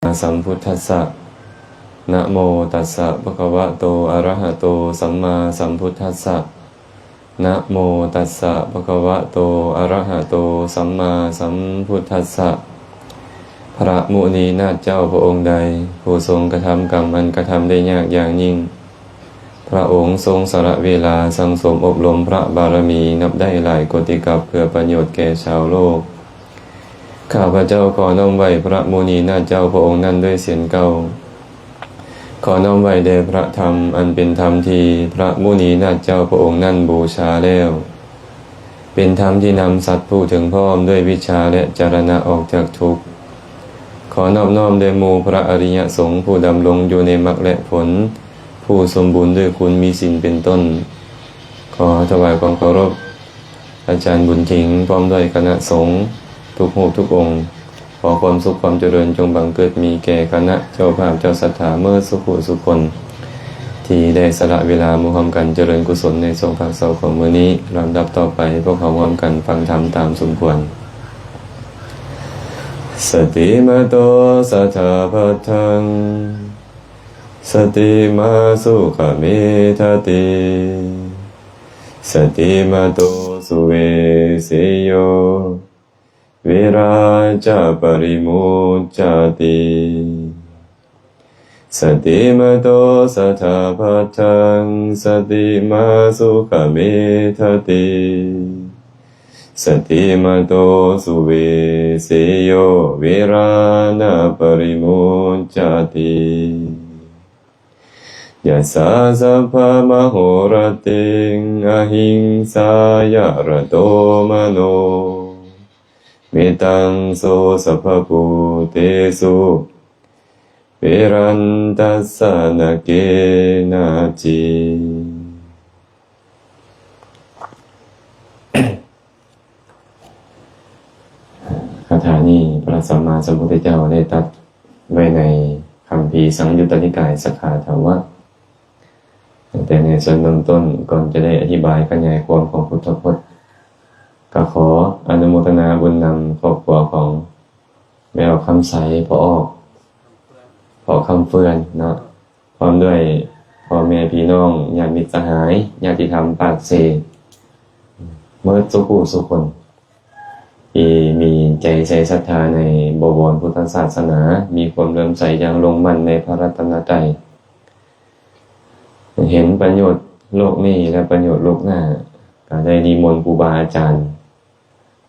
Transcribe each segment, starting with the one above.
ສຳພຸດທັດສະ ນະໂມຕັດສະ ພະຄະວະໂຕ ອະຣະຫະໂຕ ສຳມາສຳພຸດທັດສະ ນະໂມຕັດສະ ພະຄະວະໂຕ ອະຣະຫະໂຕ ສຳມາສຳພຸດທັດສະ. ພະມຸນີນາດເຈົ້າພະອົງໃດ ຜູ້ຊົງກະທຳກຳອັນກະທຳໄດ້ຍາກຢ່າງຍິ່ງ ພະອົງຊົງສະຫຼະເວລາສັ່ງສົມອົບຮົມພະບາລະມີນັບໄດ້ຫຼາຍໂກຕິກັບ ເພື່ອປະໂຫຍດແກ່ຊາວໂລກ. ຂ້າພະເຈົ້າຂໍນ້ອມໄຫວ້ພະມຸນີນາດເຈົ້າພະອົງນັ້ນດ້ວຍເຊັ່ນເກົ່າ. ຂໍນ້ອມໄຫວ້ແດ່ພະທຳ ອັນເປັນທຳທີ່ພະມຸນີນາດເຈົ້າພະອົງນັ້ນບູຊາແລ້ວ ເປັນທຳທີ່ນຳສັດຜູ້ເຖິງພ້ອມດ້ວຍວິດຊາ ແລະ ຈະລະນະອອກຈາກທຸກ. ຂໍນອບນ້ອມແດ່ໝູ່ພະອະລິຍະສົງ ຜູ້ດຳລົງຢູ່ໃນມັກ ແລະ ຜົນ ຜູ້ສົມບູນດ້ວຍຄຸນມີສິນເປັນຕົ້ນ. ຂໍຖວາຍຄວາມເຄົາລົບ ອາຈານບຸນຖິງ ພ້ອມດ້ວຍຄະນະສົງທຸກຮູບທຸກອົງ. ຂໍຄວາມສຸກຄວາມຈະເລີນຈົ່ງບັງເກີດມີແກ່ຄະນະເຈົ້າພາບເຈົ້າສັດທາເໝິດສູ່ຜູ້ສູ່ຄົນ ທີ່ໄດ້ສະຫຼະເວລາມາຮ່ວມກັນຈະເລີນກຸສົນໃນຊ່ວງພາກເຊົ້າຂອງມື້ນີ້. ລຳດັບຕໍ່ໄປ ພວກເຮົາຮ່ວມກັນຟັງທຳຕາມສົມຄວນ. ສະຕິມາໂຕ ສັດທາພັດທັງ ສະຕິມາ ສຸຂະເມທະຕິ ສະຕິມາໂຕ ສຸເວເສໂຍ ເວລາຈະປະລິມຸດຈາຕິ. ສະຕິມາໂຕ ສັດທາພັດທັງ ສະຕິມາ ສຸຂະເມທະຕິ ສະຕິມາໂຕ ສຸເວເສໂຍ ເວລານະປະລິມຸດຈາຕິ. ຍັດສາສັບພະມະໂຫລະຕິງ ອະຫິງສາຍະຣະໂຕມະໂນ ເມຕັງໂສສັບພະພູເຕສຸ ເວລັນຕັດສະນະເກນະຈິ. ຄາຖານີ້ພະສຳມາສຳພຸດທະເຈົ້າໄດ້ຕັດໄວ້ໃນຄຳພີສັງຍຸດຕະນິກາຍ ສະກາທະວະ ຕັ້ງແຕ່ໃນສ່ວນເບື້ອງຕົ້ນ. ກ່ອນຈະໄດ້ອະທິບາຍຂະຫຍາຍຄວາມຂອງພຸດທະພົດ ກໍຂໍອະນຸໂມທະນາບຸນນຳຄອບຄົວຂອງແມ່ອອກຄຳໃສ, ພໍ່ອອກ ພໍ່ຄຳເຟືອນເນາະ ພ້ອມດ້ວຍພໍ່ແມ່ພີ່ນ້ອງ ຍາດມິດສະຫາຍ ຍາດຕິທຳປາກເຊ ເໝິດສູ່ຜູ້ສູ່ຄົນ ທີ່ມີໃຈໃສ່ສັດທາໃນບໍວອນພຸດທະສາສະໜາ, ມີຄວາມເຫຼື້ອມໃສຢ່າງລົງໝັ້ນໃນພະລັດຕະນະໄຕ, ເຫັນປະໂຫຍດໂລກນີ້ ແລະ ປະໂຫຍດໂລກໜ້າ, ກໍໄດ້ນິມົນຄູບາອາຈານ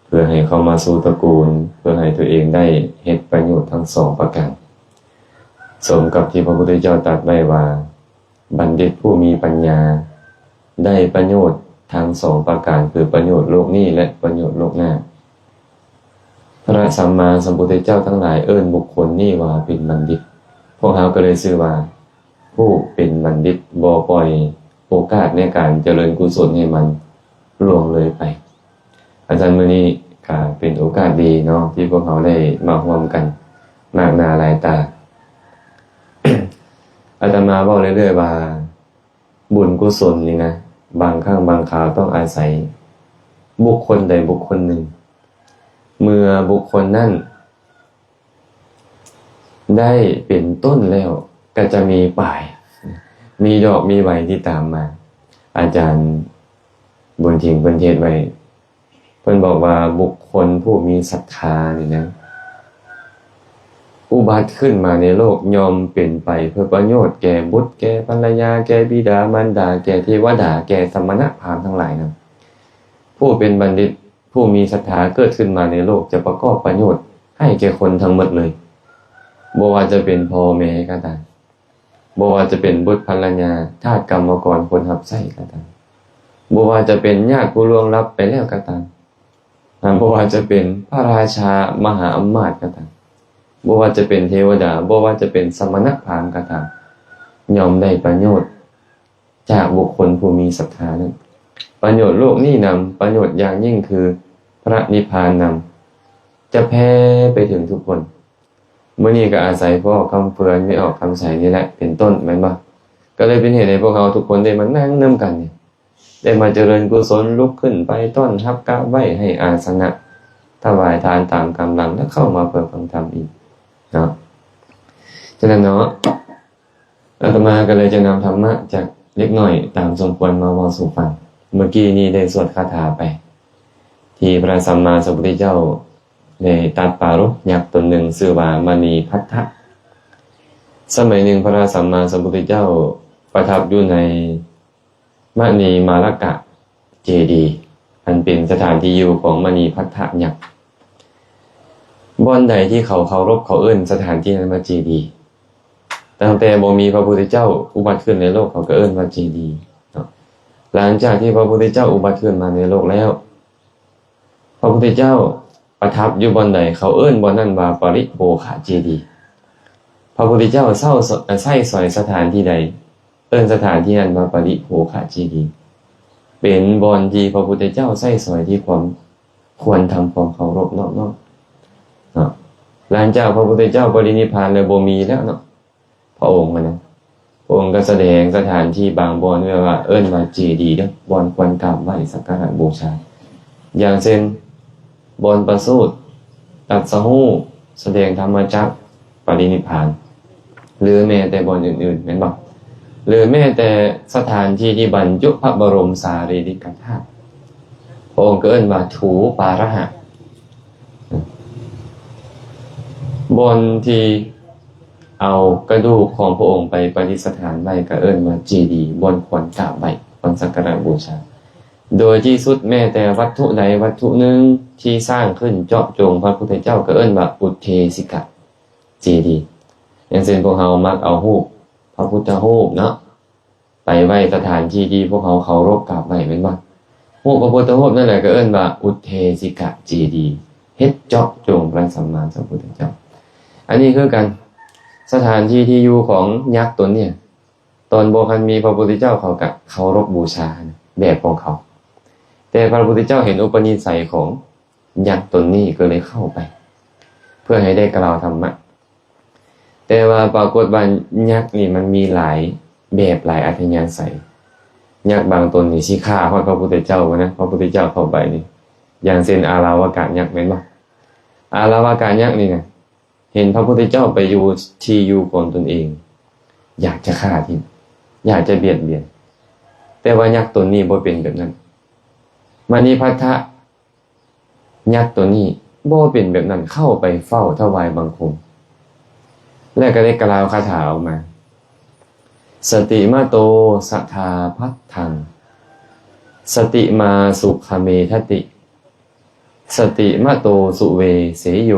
ເພື່ອໃຫ້ເຂົ້າມາສູ່ຕະກູນ ເພື່ອໃຫ້ຕົວເອງໄດ້ເຮັດປະໂຫຍດທັງສອງປະການ. ສົມກັບທີ່ພະພຸດທະເຈົ້າຕັດໄວ້ວ່າ ບັນດິດຜູ້ມີປັນຍາໄດ້ປະໂຫຍດທັງສອງປະການ ຄືປະໂຫຍດໂລກນີ້ ແລະ ປະໂຫຍດໂລກໜ້າ. ພະສຳມາສຳພຸດທະເຈົ້າທັງຫຼາຍເອີ້ນບຸກຄົນນີ້ວ່າເປັນບັນດິດ. ພວກເຮົາກໍເລີຍຊື່ວ່າ ຜູ້ເປັນບັນດິດບໍ່ປ່ອຍໂອກາດໃນການຈະເລີນກຸສົນໃຫ້ມັນລ່ວງເລີຍໄປ. ອາຈານ ມື້ນີ້ກະເປັນໂອກາດດີເນາະ ທີ່ພວກເຮົາໄດ້ມາຮ່ວມກັນມາກໜ້າຫຼາຍຕາ. ອາດຕະມາເວົ້າເລື້ອຍໆວ່າ ບຸນກຸສົນນີ້ນະ ບາງຄັ້ງບາງຄາວຕ້ອງອາໄສບຸກຄົນໃດບຸກຄົນໜຶ່ງ. ເມື່ອບຸກຄົນນັ້ນ ໄດ້ເປັນຕົ້ນແລ້ວ ກໍຈະມີປາຍ ມີດອກມີໃບທີ່ຕາມມາ. ອາຈານບຸນທິງເພິ່ນເທດໄວ້ ເພິ່ນບອກວ່າບຸກຄົນຜູ້ມີສັດທານີ້ນະ ອຸບັດຂຶ້ນມາໃນໂລກຍ່ອມເປັນໄປເພື່ອປະໂຫຍດແກ່ບຸດ ແກ່ພັນລະຍາ ແກ່ບິດາມານດາ ແກ່ເທວະດາ ແກ່ສະມະນະພາມທັງຫຼາຍນຳ. ຜູ້ເປັນບັນດິດ ຜູ້ມີສັດທາເກີດຂຶ້ນມາໃນໂລກຈະປະກອບປະໂຫຍດໃຫ້ແກ່ຄົນທັງໝົດເລີຍ. ບໍ່ວ່າຈະເປັນພໍ່ແມ່ກໍຕາມ, ບໍ່ວ່າຈະເປັນບຸດພັນລະຍາ, ທາດກຳມະກອນ, ຄົນຮັບໃຊ້ກໍຕາມ, ບໍ່ວ່າຈະເປັນຍາດຜູ້ລ່ວງລັບໄປແລ້ວກໍຕາມ, ບໍ່ວ່າຈະເປັນພະລາຊາມະຫາອຳມາດກໍຕາມ, ບໍ່ວ່າຈະເປັນເທວະດາ, ບໍ່ວ່າຈະເປັນສະມະນະພາມກໍຕາມ, ຍ່ອມໄດ້ປະໂຫຍດ ຈາກບຸກຄົນຜູ້ມີສັດທານັ້ນ. ປະໂຫຍດໂລກນີ້ນຳ, ປະໂຫຍດຢ່າງຍິ່ງຄືພະນິບພານນຳ, ຈະແຜ່ໄປເຖິງທຸກຄົນ. ມື້ນີ້ກໍອາໄສພໍ່ຄຳເຟືອນ, ແມ່ອອກຄຳໃສນີ້ແຫຼະ ເປັນຕົ້ນ, ແມ່ນບໍ່? ກໍເລີຍເປັນເຫດໃຫ້ພວກເຮົາທຸກຄົນໄດ້ມານັ່ງນຳກັນນີ້, ໄດ້ມາຈະເລີນກຸສົນ, ລຸກຂຶ້ນໄປຕ້ອນຮັບ, ກາບໄຫວ້, ໃຫ້ອາສະນະ, ຖວາຍທານຕາມກຳລັງ ແລະ ເຂົ້າມາເພື່ອຟັງທຳອີກເນາະ. ສະນັ້ນເນາະ ອາດຕະມາກໍເລີຍຈະນຳທຳມະຈາກເລັກນ້ອຍຕາມສົມຄວນມາເວົ້າສູ່ຟັງ. ເມື່ອກີ້ນີ້ໄດ້ສວດຄາຖາໄປ ທີ່ພະສຳມາສຳພຸດທະເຈົ້າໄດ້ຕັດປາລົບຍັກຕົນໜຶ່ງ ຊື່ວ່າມະນີພັດທະ. ສະໄໝໜຶ່ງ ພະສຳມາສຳພຸດທະເຈົ້າປະທັບຢູ່ໃນ ມະນີມາລະກະເຈດີ ອັນເປັນສະຖານທີ່ຢູ່ຂອງມະນີພັດທະຍັກ. ບ່ອນໃດທີ່ເຂົາເຄົາລົບ ເຂົາເອີ້ນສະຖານທີ່ນັ້ນວ່າເຈດີ. ຕັ້ງແຕ່ບໍ່ມີພະພຸດທະເຈົ້າອຸບັດຂຶ້ນໃນໂລກ ເຂົາກໍເອີ້ນວ່າເຈດີເນາະ. ຫຼັງຈາກທີ່ພະພຸດທະເຈົ້າອຸບັດຂຶ້ນມາໃນໂລກແລ້ວ ພະພຸດທະເຈົ້າປະທັບຢູ່ບ່ອນໃດ ເຂົາເອີ້ນບ່ອນນັ້ນວ່າປະລິໂພຄະເຈດີ. ພະພຸດທະເຈົ້າເຊົາ ໃຊ້ສອຍສະຖານທີ່ໃດ ເອີ້ນສະຖານທີ່ນັ້ນວ່າປະລິໂພຄະເຈດີ ເປັນບ່ອນທີ່ພະພຸດທະເຈົ້າໃຊ້ສອຍທີ່ຄວາມ ຄວນທຳຄວາມເຄົາລົບນອບນ້ອມເນາະ. ຫຼັງຈາກພະພຸດທະເຈົ້າປະລິນິບພານແລ້ວ ບໍ່ມີແລ້ວເນາະ ພະອົງຫັ້ນນະ ພະອົງກໍສະແດງສະຖານທີ່ບາງບ່ອນໄວ້ວ່າ ເອີ້ນວ່າເຈດີເດີ້ ບ່ອນຄວນກາບໄຫວ້ສັກກາລະບູຊາ ຢ່າງເຊັ່ນ ບ່ອນປະສູດ ຕັດສະຮູ້ ສະແດງທຳມະຈັກ ປະລິນິບພານ ຫຼືແມ້ແຕ່ບ່ອນອື່ນໆ ແມ່ນບໍ່? ຫຼືແມ້ແຕ່ສະຖານທີ່ທີ່ບັນຈຸພະບໍລົມສາລີລິກະທາດ ພະອົງກໍເອີ້ນວ່າຖູປາລະຫະ. ບ່ອນທີ່ເອົາກະດູກຂອງພະອົງໄປປະດິດສະຖານໄວ້ ກໍເອີ້ນວ່າເຈດີ ບ່ອນຄວນກາບໄຫວ້ ຄວນສັກກາລະບູຊາ. ໂດຍທີ່ສຸດ ແມ້ແຕ່ວັດຖຸໃດວັດຖຸໜຶ່ງທີ່ສ້າງຂຶ້ນເຈາະຈົງພະພຸດທະເຈົ້າ ກໍເອີ້ນວ່າອຸດເທສິກະເຈດີ. ຢ່າງເຊັ່ນ ພວກເຮົາມັກເອົາຮູບພະພຸດທະຮູບເນາະ ໄປໄວ້ສະຖານທີ່ທີ່ພວກເຮົາເຄົາລົບກາບໄຫວ້ ແມ່ນບໍ່? ຮູບພະພຸດທະຮູບນັ້ນແຫຼະ ກໍເອີ້ນວ່າອຸດເທສິກະເຈດີ ເຮັດເຈາະຈົງພະສຳມາສຳພຸດທະເຈົ້າ. ອັນນີ້ຄືກັນ ສະຖານທີ່ທີ່ຢູ່ຂອງຍັກຕົນນີ້ ຕອນບໍ່ທັນມີພະພຸດທະເຈົ້າ ເຂົາກະເຄົາລົບບູຊາແບບຂອງເຂົາ ແຕ່ພະພຸດທະເຈົ້າເຫັນອຸປະນິໄສຂອງຍັກຕົນນີ້ ກໍເລີຍເຂົ້າໄປ ເພື່ອໃຫ້ໄດ້ກ່າວທຳມະ. ແຕ່ວ່າປາກົດວ່າຍັກນີ້ມັນມີຫຼາຍແບບ ຫຼາຍອັດທະຍາໄສ. ຍັກບາງຕົນນີ້ຊິຂ້າຮອດພະພຸດທະເຈົ້າພຸ້ນນະ ພະພຸດທະເຈົ້າເຂົ້າໄປນີ້. ຢ່າງເຊັ່ນ ອາລາວະກະຍັກ ແມ່ນບໍ່? ອາລາວະກະຍັກນີ້ນະ ເຫັນພະພຸດທະເຈົ້າໄປຢູ່ທີ່ຢູ່ຂອງຕົນເອງ ຢາກຈະຂ້າຖິ້ມ ຢາກຈະບຽດບຽນ. ແຕ່ວ່າຍັກຕົນນີ້ບໍ່ເປັນແບບນັ້ນ. ມະນີພັດທະ ຍັກຕົນນີ້ບໍ່ເປັນແບບນັ້ນ ເຂົ້າໄປເຝົ້າຖວາຍບັງຄົມ ແລະກໍໄດ້ກ່າວຄາຖາອອກມາ ສະຕິມະໂຕສະຖາພັດທັງ ສະຕິມາສຸຂະເມທະຕິ ສະຕິມະໂຕສຸເວເສໂຍ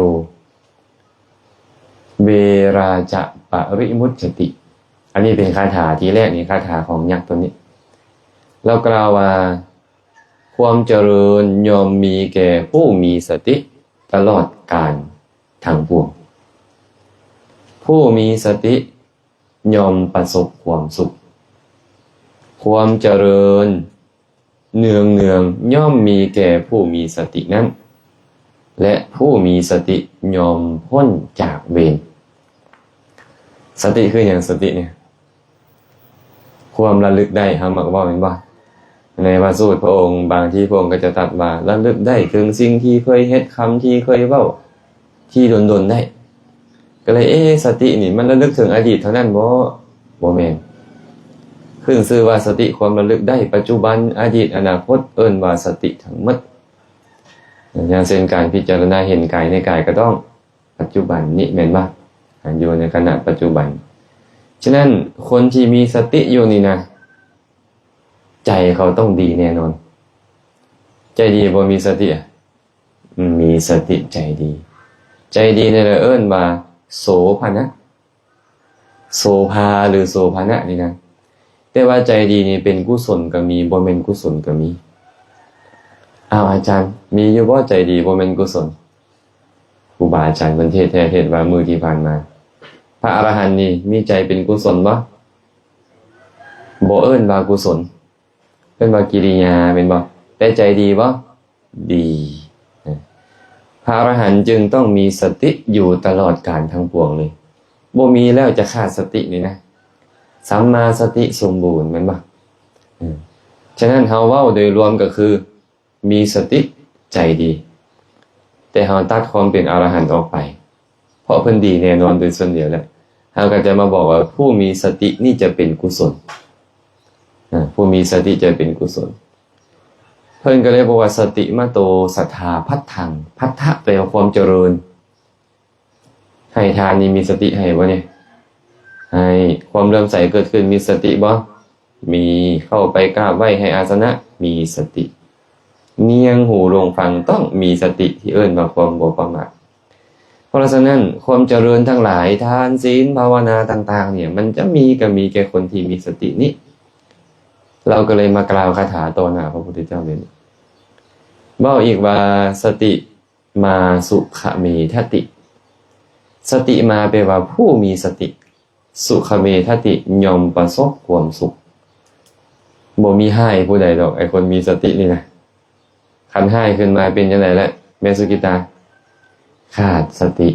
ເວລາຈະປະລິມຸດຈະຕິ. ອັນນີ້ເປັນຄາຖາທີແລກນີ້ ຄາຖາຂອງຍັກຕົນນີ້. ລາວກ່າວວ່າ ຄວາມຈະເລີນຍ່ອມມີແກ່ຜູ້ມີສະຕິຕະຫຼອດການທັງປວງ. ຜູ້ມີສະຕິຍ່ອມປະສົບຄວາມສຸກ. ຄວາມຈະເລີນເນືອງໆຍ່ອມມີແກ່ຜູ້ມີສະຕິນັ້ນ ແລະ ຜູ້ມີສະຕິຍ່ອມພົ້ນຈາກເວນ. ສະຕິຄືຫຍັງ? ສະຕິນີ້ ຄວາມລະລຶກໄດ້ ເຮົາມັກເວົ້າແມ່ນບໍ່? ໃນພະສູດພະອົງ ບາງທີພະອົງກໍຈະຕັດວ່າ ລະລຶກໄດ້ເຖິງສິ່ງທີ່ເຄີຍເຮັດ, ຄຳທີ່ເຄີຍເວົ້າ ທີ່ດົນໆໄດ້. ກໍເລີຍ ເອ ສະຕິນີ້ມັນລະລຶກເຖິງອະດີດເທົ່ານັ້ນບໍ? ບໍ່ແມ່ນ. ຂຶ້ນຊື່ວ່າສະຕິ ຄວາມລະລຶກໄດ້ ປັດຈຸບັນ, ອະດີດ, ອະນາຄົດ ເອີ້ນວ່າສະຕິທັງໝົດ. ຢ່າງເຊັ່ນ ການພິຈາລະນາເຫັນກາຍໃນກາຍກໍຕ້ອງ ປັດຈຸບັນນີ້ແມ່ນບໍ່? ຢູ່ໃນຂະນະປັດຈຸບັນ. ສະນັ້ນ ຄົນທີ່ມີສະຕິຢູ່ນີ້ນະ ໃຈເຂົາຕ້ອງດີແນ່ນອນ. ໃຈດີບໍ່ມີສະຕິອະ? ມີສະຕິໃຈດີ. ໃຈດີນີ້ລະເອີ້ນວ່າໂສພະນະ. ໂສພາ ຫຼື ໂສພະນະນີ້ນະ. ແຕ່ວ່າໃຈດີນີ້ເປັນກຸສົນກໍມີ, ບໍ່ແມ່ນກຸສົນກໍມີ. ອ້າວ ອາຈານ, ມີຢູ່ບໍ່ໃຈດີບໍ່ແມ່ນກຸສົນ? ຄູບາອາຈານເພິ່ນເທດແທ້ເທດວ່າມື້ທີ່ຜ່ານມາ ພະອະລະຫັນນີ້ມີໃຈເປັນກຸສົນບໍ່? ບໍ່ເອີ້ນວ່າກຸສົນ, ເອີ້ນວ່າກິລິຍາແມ່ນບໍ່? ແຕ່ໃຈດີບໍ່? ດີ. ພະອະລະຫັນຈຶ່ງຕ້ອງມີສະຕິຢູ່ຕະຫຼອດການທັງປວງເລີຍ. ບໍ່ມີແລ້ວຈະຂາດສະຕິນີ້ນະ. ສຳມາສະຕິສົມບູນແມ່ນບໍ່? ສະນັ້ນເຮົາເວົ້າໂດຍລວມກໍຄື ມີສະຕິໃຈດີ, ແຕ່ເຮົາຕັດຄວາມເປັນອະລະຫັນອອກໄປ, ເພາະເພິ່ນດີແນ່ນອນໂດຍສ່ວນດຽວແຫຼະ. ເຮົາກໍຈະມາບອກວ່າຜູ້ມີສະຕິນີ້ຈະເປັນກຸສົນ. ອາ ຜູ້ມີສະຕິຈະເປັນກຸສົນ. ເພິ່ນກໍເລີຍບອກວ່າ ສະຕິມະໂຕ ສັດຖາພັດທັງ. ພັດທະແປວ່າຄວາມຈະເລີນ. ໃຫ້ທານນີ້ມີສະຕິໃຫ້ບໍ່ນີ້? ໃຫ້. ຄວາມເຫຼື້ອມໃສເກີດຂຶ້ນ ມີສະຕິບໍ່? ມີ. ເຂົ້າໄປກາບໄຫວ້ໃຫ້ອາສະນະ ມີສະຕິ. ງຽງຫູລົງຟັງຕ້ອງມີສະຕິ ທີ່ເອີ້ນວ່າຄວາມບໍ່ປະໝາດ. ເພາະສະນັ້ນ ຄວາມຈະເລີນທັງຫຼາຍ ທານ ສິນ ພາວະນາຕ່າງໆ ນີ້ ມັນຈະມີ ກໍມີແກ່ຄົນທີ່ມີສະຕິນີ້. ລາວກໍເລີຍມາກ່າວຄາຖາຕໍ່ໜ້າພະພຸດທະເຈົ້າແບບນີ້ ເວົ້າອີກວ່າ ສະຕິມາສຸຂະເມທະຕິ. ສະຕິມາແປວ່າຜູ້ມີສະຕິ. ສຸຂະເມທະຕິ ຍ່ອມປະສົບຄວາມສຸກ. ບໍ່ມີຮ້າຍຜູ້ໃດດອກ ໄອ້ຄົນມີສະຕິນີ້ນະ. ຄັນຮ້າຍຂຶ້ນມາເປັນຈັ່ງໃດລະ ແມ່ສຸກິດຕາ? ຂາດສະຕິ.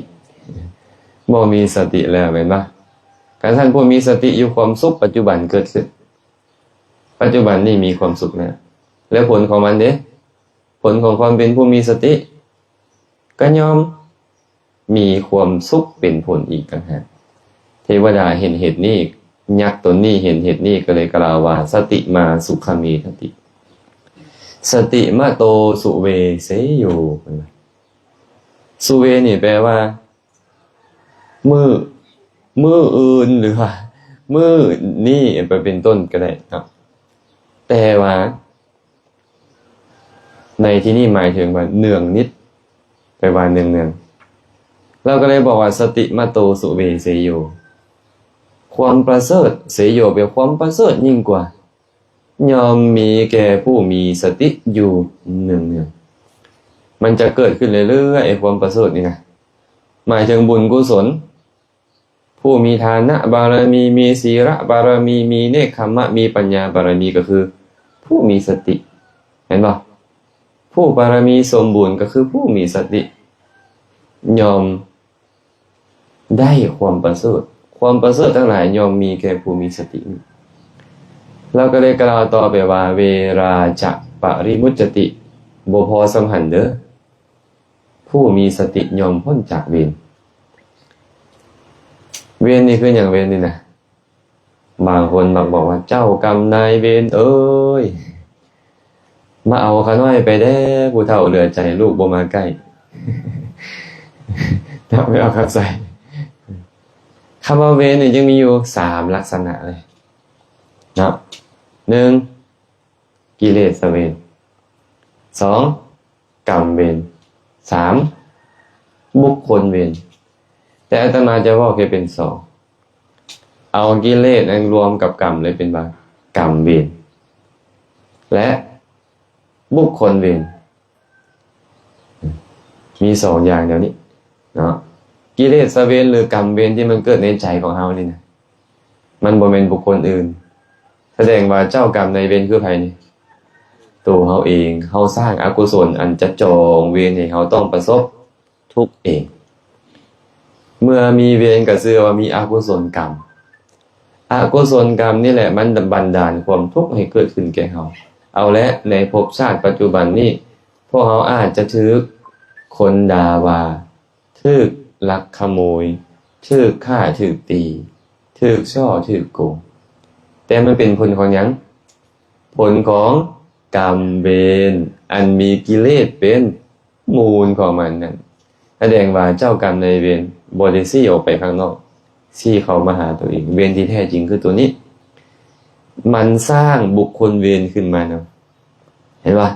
ບໍ່ມີສະຕິແລ້ວແມ່ນບໍ່? ຄັນຊັ້ນ ຜູ້ມີສະຕິຢູ່ ຄວາມສຸກປັດຈຸບັນເກີດຂຶ້ນ. ປັດຈຸບັນນີ້ມີຄວາມສຸກແລ້ວ. ແລ້ວຜົນຂອງມັນເດ? ຜົນຂອງຄວາມເປັນຜູ້ມີສະຕິ ກໍຍ່ອມມີຄວາມສຸກເປັນຜົນອີກຕ່າງຫາກ. ເທວະດາເຫັນເຫດນີ້, ຍັກຕົນນີ້ເຫັນເຫດນີ້ ກໍເລີຍກ່າວວ່າ ສະຕິມາສຸຂະເມທະຕິ ສະຕິມະໂຕສຸເວເສໂຍ. ເພິ່ນວ່າ ສຸເວນີ້ແປວ່າ ມື້ ມື້ອື່ນ ຫຼືວ່າມື້ນີ້ໄປເປັນຕົ້ນກໍໄດ້ເນາະ. ແຕ່ວ່າໃນທີ່ນີ້ໝາຍເຖິງວ່າເນືອງນິດ, ແປວ່າເນືອງໆ. ລາວກໍເລີຍບອກວ່າ ສະຕິມະໂຕສຸເວເສໂຍ. ຄວາມປະເສີດ, ເສໂຍ ແປວ່າຄວາມປະເສີດຍິ່ງກວ່າ. ຍ່ອມມີແກ່ຜູ້ມີສະຕິຢູ່ເນືອງໆ. ມັນຈະເກີດຂຶ້ນເລື້ອຍໆ ຄວາມປະເສີດນີ້ນະ. ໝາຍເຖິງບຸນກຸສົນ, ຜູ້ມີທານະບາລະມີ, ມີສີລະບາລະມີ, ມີເນກຂະມະ, ມີປັນຍາບາລະມີ ກໍຄືຜູ້ມີສະຕິ. ເຫັນບໍ່? ຜູ້ບາລະມີສົມບູນ ກໍຄືຜູ້ມີສະຕິ. ຍ່ອມ ໄດ້ຄວາມປະເສີດ. ຄວາມປະເສີດທັງຫຼາຍຍ່ອມມີແກ່ຜູ້ມີສະຕິ. ລາວກໍເລີຍກ່າວຕໍ່ໄປວ່າ ເວລາຈະປະລິມຸດຈະຕິ. ບໍ່ພໍສ່ຳຫັ້ນເດີ. ຜູ້ມີສະຕິຍ່ອມພົ້ນຈາກເວນ. ເວນນີ້ຄືຫຍັງ? ເວນນີ້ນະ ບາງຄົນມັກບອກວ່າ ເຈົ້າກຳນາຍເວນເອີຍ ມາເອົາຂ້ານ້ອຍໄປແດ່ ຜູ້ເຖົ້າເຫຼືອໃຈ ລູກບໍ່ມາໃກ້ ໄປເອົາກັບໃສ. ຄຳວ່າເວນນີ້ຈຶ່ງມີຢູ່ສາມລັກສະນະເລີຍເນາະ. ໜຶ່ງ ກິເລສະເວນ, ສອງ ກຳເວນ, ສາມ ບຸກຄົນເວນ. ແຕ່ອາດຕະມາຈະເວົ້າແຄ່ເປັນສອງ ເອົາກິເລດນັ້ນລວມກັບກຳເລີຍ ເປັນວ່າກຳເວນ ແລະ ບຸກຄົນເວນ. ມີສອງຢ່າງດຽວນີ້ເນາະ. ກິເລດສະເວນ ຫຼື ກຳເວນທີ່ມັນເກີດໃນໃຈຂອງເຮົານີ້ນະ ມັນບໍ່ແມ່ນບຸກຄົນອື່ນ. ສະແດງວ່າເຈົ້າກຳນາຍເວນຄືໃຜນີ້? ໂຕເຮົາເອງ. ເຮົາສ້າງອະກຸສົນອັນຈະຈອງເວນໃຫ້ເຮົາຕ້ອງປະສົບ ທຸກເອງ. ເມື່ອມີເວນກໍຊື່ວ່າມີອະກຸສົນກຳ. ອະກຸສົນກຳນີ້ແຫຼະ ມັນບັນດານຄວາມທຸກໃຫ້ເກີດຂຶ້ນແກ່ເຮົາ. ເອົາແລະ ໃນພົບຊາດປັດຈຸບັນນີ້ ພວກເຮົາອາດຈະຖືກຄົນດ່າວ່າ, ຖືກລັກຂະໂມຍ, ຖືກຂ້າ, ຖືກຕີ, ຖືກສໍ້, ຖືກໂກງ. ແຕ່ມັນເປັນຜົນຂອງຫຍັງ? ຜົນຂອງກຳເວນ ອັນມີກິເລດເປັນ ມູນຂອງມັນນັ້ນ ສະແດງວ່າເຈົ້າກຳນາຍເວນບໍ່ໄດ້ຊີ້ອອກໄປຂ້າງນອກ, ຊີ້ເຂົ້າມາຫາຕົວເອງ. ເວນທີ່ແທ້ຈິງຄືຕົວນີ້. ມັນສ້າງບຸກຄົນເວນຂຶ້ນມານຳ. ເຫັນບໍ່?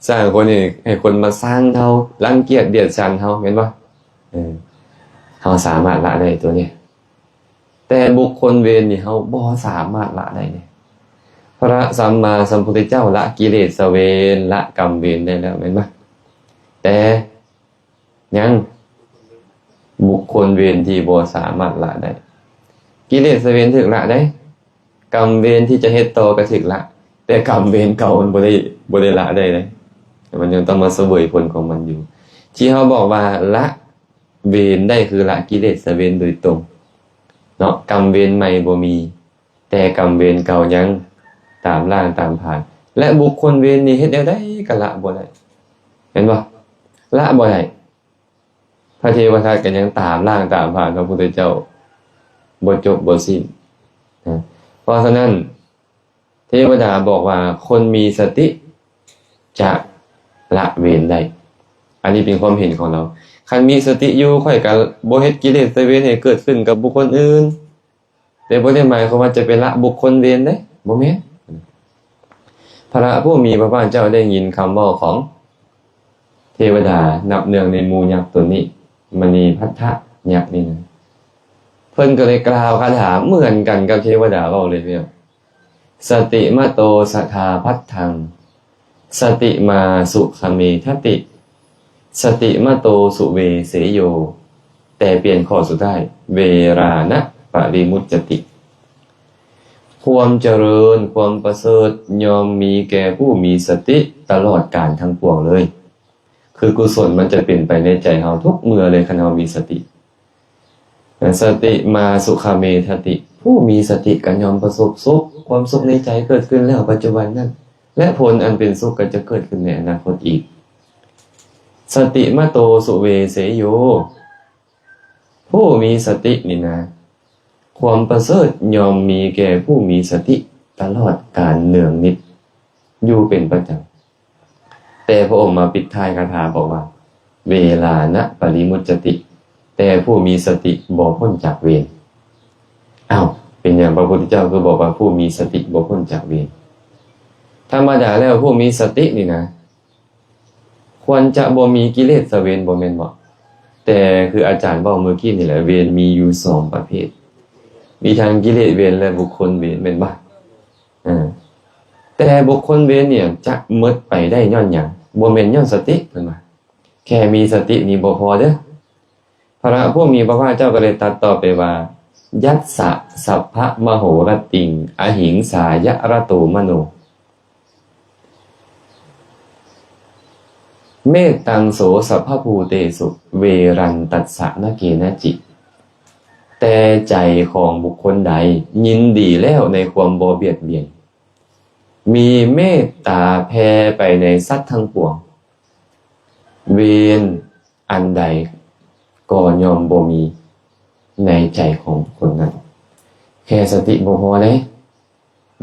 ສ້າງຄົນນີ້ໃຫ້ຄົນມາຊັງເຮົາ, ລັງກຽດດຽດຊັນເຮົາ, ເຫັນບໍ່? ເອີ, ເຮົາສາມາດລະໄດ້ຕົວນີ້. ແຕ່ບຸກຄົນເວນນີ້ເຮົາບໍ່ສາມາດລະໄດ້ເດ້. ພະສຳມາສຳພຸດທະເຈົ້າລະກິເລດສະເວນ, ລະກຳເວນໄດ້ແລ້ວແມ່ນບໍ່? ແຕ່ຍັງບຸກຄົນເວນທີ່ບໍ່ສາມາດລະໄດ້. ກິເລດສະເວນຖືກລະໄດ້, ກຳເວນທີ່ຈະເຮັດຕໍ່ກໍຖືກລະ, ແຕ່ກຳເວນເກົ່າມັນບໍ່ໄດ້, ບໍ່ໄດ້ລະໄດ້ເດ້. ມັນຍັງຕ້ອງມາສະເຫວີຍຜົນຂອງມັນຢູ່. ທີ່ເຮົາບອກວ່າລະ ເວນໄດ້ຄືລະກິເລດສະເວນໂດຍຕົງເນາະ, ກຳເວນໃໝ່ບໍ່ມີ, ແຕ່ກຳເວນເກົ່າຍັງຕາມລ້າງຕາມຜານ. ແລະ ບຸກຄົນເວນນີ້ເຮັດແນວໃດກໍລະບໍ່ໄດ້, ເຫັນບໍ່? ລະບໍ່ໄດ້. ພະເທວະທັດກໍຍັງຕາມລ້າງຕາມຜານພະພຸດທະເຈົ້າ ບໍ່ຈົບບໍ່ສິ້ນນະ. ເພາະສະນັ້ນ ເທວະດາບອກວ່າ ຄົນມີສະຕິຈະລະເວນໄດ້. ອັນນີ້ເປັນຄວາມເຫັນຂອງລາວ. ຄັນມີສະຕິຢູ່ ຂ້ອຍກໍບໍ່ເຮັດກິເລດເວນໃຫ້ເກີດຂຶ້ນກັບບຸກຄົນອື່ນ, ແຕ່ບໍ່ໄດ້ໝາຍຄວາມວ່າຈະໄປລະບຸກຄົນເວນເດ້, ບໍ່ແມ່ນ. ພະຜູ້ມີພະພາກເຈົ້າໄດ້ຍິນຄຳເວົ້າຂອງ ເທວະດານັບເນື່ອງໃນໝູ່ຍັກຕົນນີ້ ມະນີພັດທະຍັກນີ້ນະ ເພິ່ນກໍເລີຍກ່າວຄາຖາເໝືອນກັນກັບເທວະດາເວົ້າເລີຍ ພີ່ນ້ອງ. ສະຕິມະໂຕສະຖາພັດທັງ ສະຕິມາສຸຂະເມທະຕິ ສະຕິມະໂຕສຸເວເສໂຍ ແຕ່ປ່ຽນຂໍ້ສຸດທ້າຍ ເວລານະປະລິມຸດຈະຕິ ຄວາມຈະເລີນ ຄວາມປະເສີດຍ່ອມມີແກ່ຜູ້ມີສະຕິຕະຫຼອດການທັງປວງເລີຍ. ຄືກຸສົນມັນຈະເປັນໄປໃນໃຈເຮົາທຸກເມື່ອເລີຍ ຄັນເຮົາມີສະຕິ. ສະຕິມາສຸຂະເມທະຕິ ຜູ້ມີສະຕິກໍຍ່ອມປະສົບສຸກ, ຄວາມສຸກໃນໃຈເກີດຂຶ້ນແລ້ວປັດຈຸບັນນັ້ນ ແລະ ຜົນອັນເປັນສຸກກໍຈະເກີດຂຶ້ນໃນອະນາຄົດອີກ. ສະຕິມະໂຕສຸເວເສໂຍ ຜູ້ມີສະຕິນີ້ນະ ຄວາມປະເສີດຍ່ອມມີແກ່ຜູ້ມີສະຕິຕະຫຼອດການເນືອງນິດຢູ່ເປັນປະຈຳ. ແຕ່ພະອົງມາປິດທ້າຍຄາຖາບອກວ່າ ເວລານະປະລິມຸດຈະຕິ ແຕ່ຜູ້ມີສະຕິບໍ່ພົ້ນຈາກເວນ. ອ້າວ ເປັນຫຍັງພະພຸດທະເຈົ້າຄືບອກວ່າຜູ້ມີສະຕິບໍ່ພົ້ນຈາກເວນ? ທຳມະດາແລ້ວຜູ້ມີສະຕິນີ້ນະ ຄວນຈະບໍ່ມີກິເລສະເວນ ບໍ່ແມ່ນບໍ? ແຕ່ຄືອາຈານເວົ້າເມື່ອກີ້ນີ້ແຫຼະ ເວນມີຢູ່ສອງປະເພດ ມີທັງກິເລສເວນ ແລະ ບຸກຄົນເວນ ແມ່ນບໍ່? ເອີ ແຕ່ບຸກຄົນເວນນີ້ຈະໝົດໄປໄດ້ຍ້ອນຫຍັງ? ບໍ່ແມ່ນຍ້ອນສະຕິ ເພິ່ນວ່າ ແຄ່ມີສະຕິນີ້ບໍ່ພໍເດີ້. ພະຜູ້ມີພະພາກເຈົ້າກໍເລີຍຕັດຕໍ່ໄປວ່າ ຍັດສະສັບພະມະໂຫລະຕິງ ອະຫິງສາຍະລະໂຕມະໂນ ເມດຕັງໂສສັບພະພູເຕສຸ ເວລັນຕັດສະນະເກນະຈິ ແຕ່ໃຈຂອງບຸກຄົນໃດຍິນດີແລ້ວໃນຄວາມບໍ່ບຽດບຽນ ມີເມດຕາແຜ່ໄປໃນສັດທັງປວງ ເວນອັນໃດກໍຍ່ອມບໍ່ມີໃນໃຈຂອງບຸກຄົນນັ້ນ. ແຄ່ສະຕິບໍ່ພໍເດ້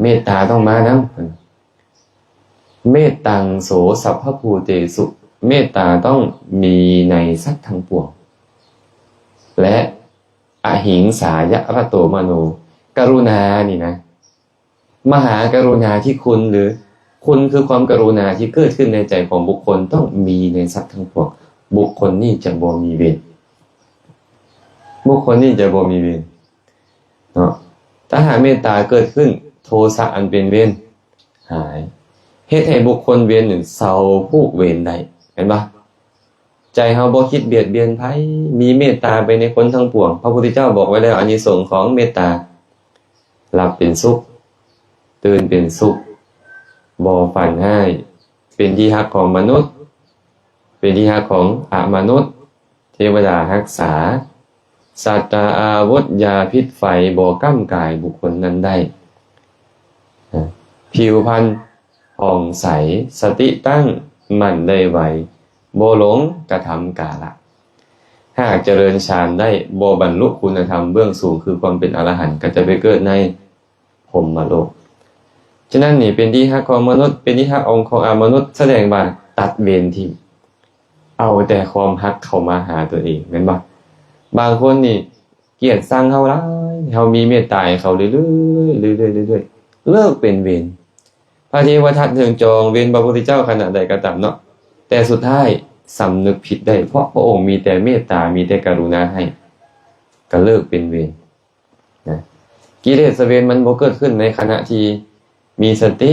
ເມດຕາຕ້ອງມານຳ. ເມດຕັງໂສສັບພະພູເຕສຸ ເມດຕາຕ້ອງມີໃນສັດທັງປວງ ແລະ ອະຫິງສາຍະລະໂຕມະໂນ ກະລຸນານີ້ນະ ມະຫາກະລຸນາທີ່ຄຸນ ຫຼື ຄຸນຄືຄວາມກະລຸນາທີ່ເກີດຂຶ້ນໃນໃຈຂອງບຸກຄົນ ຕ້ອງມີໃນສັດທັງປວງ. ບຸກຄົນນີ້ຈະບໍ່ມີເວນ ບຸກຄົນນີ້ຈະບໍ່ມີເວນເນາະ. ຖ້າຫາກເມດຕາເກີດຂຶ້ນ ໂທສະອັນເປັນເວນຫາຍ ເຮັດໃຫ້ບຸກຄົນເວນນີ້ເຊົາຜູກເວນໄດ້ ເຫັນບໍ່? ໃຈເຮົາບໍ່ຄິດບຽດບຽນໃຜ ມີເມດຕາໄປໃນຄົນທັງປວງ. ພະພຸດທະເຈົ້າບອກໄວ້ແລ້ວ ອານິສົງຂອງເມດຕາ ຫຼັບເປັນສຸກ ຕື່ນເປັນສຸກ ບໍ່ຝັນຮ້າຍ ເປັນທີ່ຮັກຂອງມະນຸດ ເປັນທີ່ຮັກຂອງອະມະນຸດ ເທວະດາຮັກສາ ສັດຕາອາວຸດຢາພິດໄຟບໍ່ກ້ຳກາຍບຸກຄົນນັ້ນໄດ້. ຜິວພັນຜ່ອງໃສ ສະຕິຕັ້ງໝັ້ນໄດ້ໄວ ບໍ່ຫຼົງກະທຳກາລະ ຫາກຈະເລີນຊານໄດ້ ບໍ່ບັນລຸຄຸນນະທຳເບື້ອງສູງ ຄືຄວາມເປັນອະລະຫັນ ກໍຈະໄປເກີດໃນພົມມະໂລກ. ສະນັ້ນນີ້ ເປັນທີ່ຮັກຂອງມະນຸດ ເປັນທີ່ຮັກຂອງອະມະນຸດ ສະແດງວ່າຕັດເວນຖິ້ມ ເອົາແຕ່ຄວາມຮັກເຂົ້າມາຫາຕົວເອງ ແມ່ນບໍ່? ບາງຄົນນີ້ກຽດຊັງເຮົາຫຼາຍ ເຮົາມີເມດຕາໃຫ້ເຂົາເລື້ອຍໆ ເລື້ອຍໆ ເລີກເປັນເວນ. ພະເທວະທັດເຖິງຈອງເວນພະພຸດທະເຈົ້າຂະໜາດໃດກໍຕາມເນາະ ແຕ່ສຸດທ້າຍສຳນຶກຜິດໄດ້ ເພາະພະອົງມີແຕ່ເມດຕາ ມີແຕ່ກະລຸນາໃຫ້ ກໍເລີກເປັນເວນ. ນະ ກິເລສະເວນມັນບໍ່ເກີດຂຶ້ນໃນຂະນະທີ່ມີສະຕິ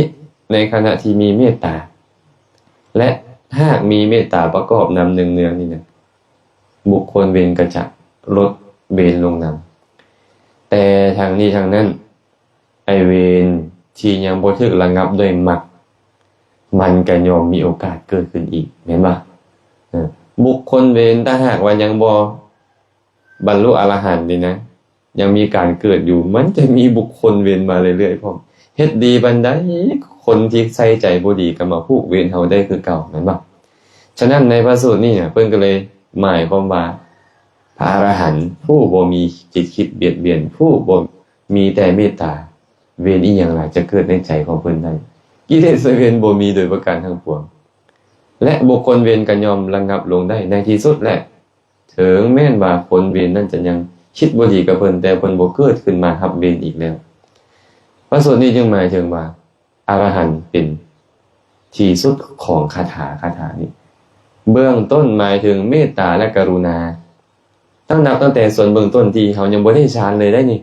ໃນຂະນະທີ່ມີເມດຕາ ແລະ ຫາກມີເມດຕາປະກອບນຳເນືອງໆນີ້ນະ ບຸກຄົນເວນກໍຈະລົດເວນລົງນຳ. ແຕ່ທັງນີ້ທັງນັ້ນ ໄອ້ເວນທີ່ຍັງບໍ່ຖືກລະງັບດ້ວຍມັກ ມັນກໍຍ່ອມມີໂອກາດເກີດຂຶ້ນອີກ ແມ່ນບໍ່? ເອີ ບຸກຄົນເວນ ຖ້າຫາກວ່າຍັງບໍ່ ບັນລຸອະລະຫັນນີ້ນະ ຍັງມີການເກີດຢູ່ ມັນຈະມີບຸກຄົນເວນມາເລື້ອຍໆ ພ້ອມ ເຮັດດີປານໃດ ຄົນທີ່ໃສ່ໃຈບໍ່ດີກໍມາຜູກເວນເຮົາໄດ້ຄືເກົ່າ ແມ່ນບໍ່? ສະນັ້ນໃນພະສູດນີ້ນະ ເພິ່ນກໍເລີຍໝາຍຄວາມວ່າ ພະອະລະຫັນຜູ້ບໍ່ມີຈິດຄິດບຽດບຽນ, ຜູ້ບໍ່ມີແຕ່ເມດຕາ, ເວນອີ່ຫຍັງລະຈະເກີດໃນໃຈຂອງເພິ່ນໄດ້? ກິເລສເວນບໍ່ມີໂດຍປະການທັງປວງ ແລະ ບຸກຄົນເວນກໍຍ່ອມລະງັບລົງໄດ້ໃນທີ່ສຸດແລະ. ເຖິງແມ່ນວ່າຄົນເວນນັ້ນຈະຍັງຄິດບໍ່ດີກັບເພິ່ນ, ແຕ່ເພິ່ນບໍ່ເກີດຂຶ້ນມາຮັບເວນອີກແລ້ວ. ພະສູດນີ້ຈຶ່ງໝາຍເຖິງວ່າ ອະລະຫັນເປັນທີ່ສຸດຂອງຄາຖາ, ຄາຖານີ້ເບື້ອງຕົ້ນໝາຍເຖິງເມດຕາ ແລະ ກະລຸນາ. ຕັ້ງນັບຕັ້ງແຕ່ສ່ວນເບື້ອງຕົ້ນທີ່ເຮົາຍັງບໍ່ໄດ້ຊານເລີຍໄດ໋ນີ້,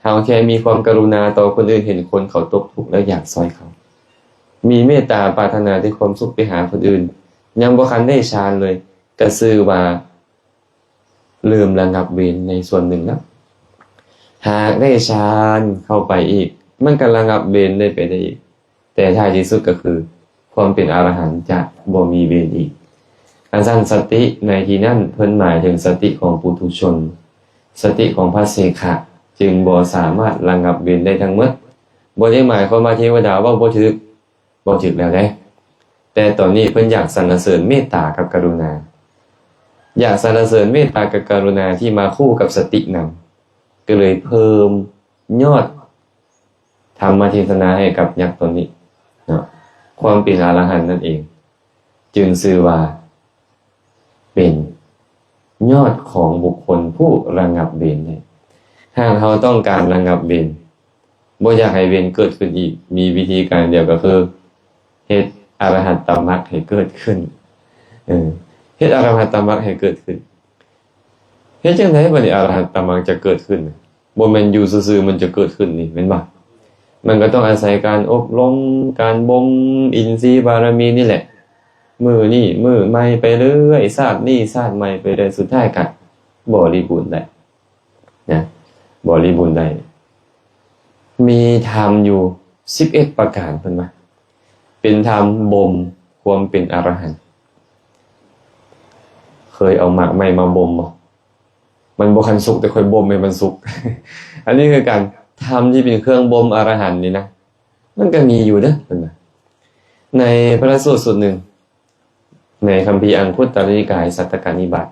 ເຮົາແຄ່ມີຄວາມກະລຸນາຕໍ່ຄົນອື່ນ, ເຫັນຄົນເຂົາຕົກທຸກແລ້ວຢາກຊ່ອຍເຂົາ, ມີເມດຕາປາດຖະໜາແຕ່ຄວາມສຸກໄປຫາຄົນອື່ນ, ຍັງບໍ່ທັນໄດ້ຊານເລີຍ, ກະຊື່ວ່າເລີ່ມລະງັບເວນໃນສ່ວນໜຶ່ງແລ້ວ. ຫາກໄດ້ຊານເຂົ້າໄປອີກ, ມັນກະລະງັບເວນໄດ້ໄປໄດ້ອີກ. ແຕ່ທ້າຍທີ່ສຸດກໍຄື ຄວາມເປັນອະລະຫັນຈະບໍ່ມີເວນອີກ. ຄັນຊັ້ນສະຕິໃນທີ່ນັ້ນເພິ່ນໝາຍເຖິງສະຕິຂອງປຸຖຸຊົນ, ສະຕິຂອງພະເສຂະ ຈຶ່ງບໍ່ສາມາດລະງັບເວນໄດ້ທັງໝົດ. ບໍ່ໄດ້ໝາຍຄວາມວ່າເທວະດາເວົ້າບໍ່ຖືກ, ເວົ້າຖືກແລ້ວເດ້. ແຕ່ຕອນນີ້ເພິ່ນຢາກສັນລະເສີນເມດຕາກັບກະລຸນາ, ຢາກສັນລະເສີນເມດຕາກັບກະລຸນາທີ່ມາຄູ່ກັບສະຕິນຳ, ກໍເລີຍເພີ່ມຍອດ ທຳມະເທດສະນາໃຫ້ກັບຍັກຕົນນີ້ເນາະ, ຄວາມເປັນອະລະຫັນນັ້ນເອງ ຈຶ່ງຊື່ວ່າເປັນຍອດຂອງບຸກຄົນຜູ້ລະງັບເວນໄດ້. ຫາກເຮົາຕ້ອງການລະງັບເວນ, ບໍ່ຢາກໃຫ້ເວນເກີດຂຶ້ນອີກ, ມີວິທີການດຽວກໍຄື ເຮັດອະລະຫັດຕະມັກໃຫ້ເກີດຂຶ້ນ. ເອີ, ເຮັດອະລະຫັດຕະມັກໃຫ້ເກີດຂຶ້ນ. ເຮັດຈັ່ງໃດບັດນີ້ອະລະຫັດຕະມັກຈະເກີດຂຶ້ນ? ບໍ່ແມ່ນຢູ່ຊື່ໆມັນຈະເກີດຂຶ້ນນີ້ ແມ່ນບໍ່? ມັນກໍຕ້ອງອາໄສການອົບຮົມ, ການບົ່ມອິນຊີບາລະມີນີ້ແຫຼະ, ມື້ນີ້ມື້ໃໝ່ໄປເລື້ອຍ, ຊາດນີ້ຊາດໃໝ່ໄປເລື້ອຍ, ສຸດທ້າຍກະບໍລິບູນໄດ້ນະ, ບໍລິບູນໄດ້. ມີທຳຢູ່ສິບເອັດປະການ ເພິ່ນວ່າ ເປັນທຳບົ່ມຄວາມເປັນອະລະຫັນ. ເຄີຍເອົາໝາກໄມ້ມາບົ່ມບໍ່? ມັນບໍ່ທັນສຸກ ແຕ່ຂ້ອຍບົ່ມໃຫ້ມັນສຸກ. ອັນນີ້ຄືການທຳທີ່ເປັນເຄື່ອງບົ່ມອະລະຫັນນີ້ນະ, ມັນກໍມີຢູ່ເດີ້ ເພິ່ນວ່າ. ໃນພະລະສູດສູດໜຶ່ງ ໃນຄຳພີອັງຄຸດຕະລະນິກາຍ ສັດຕະກະນິບາດ,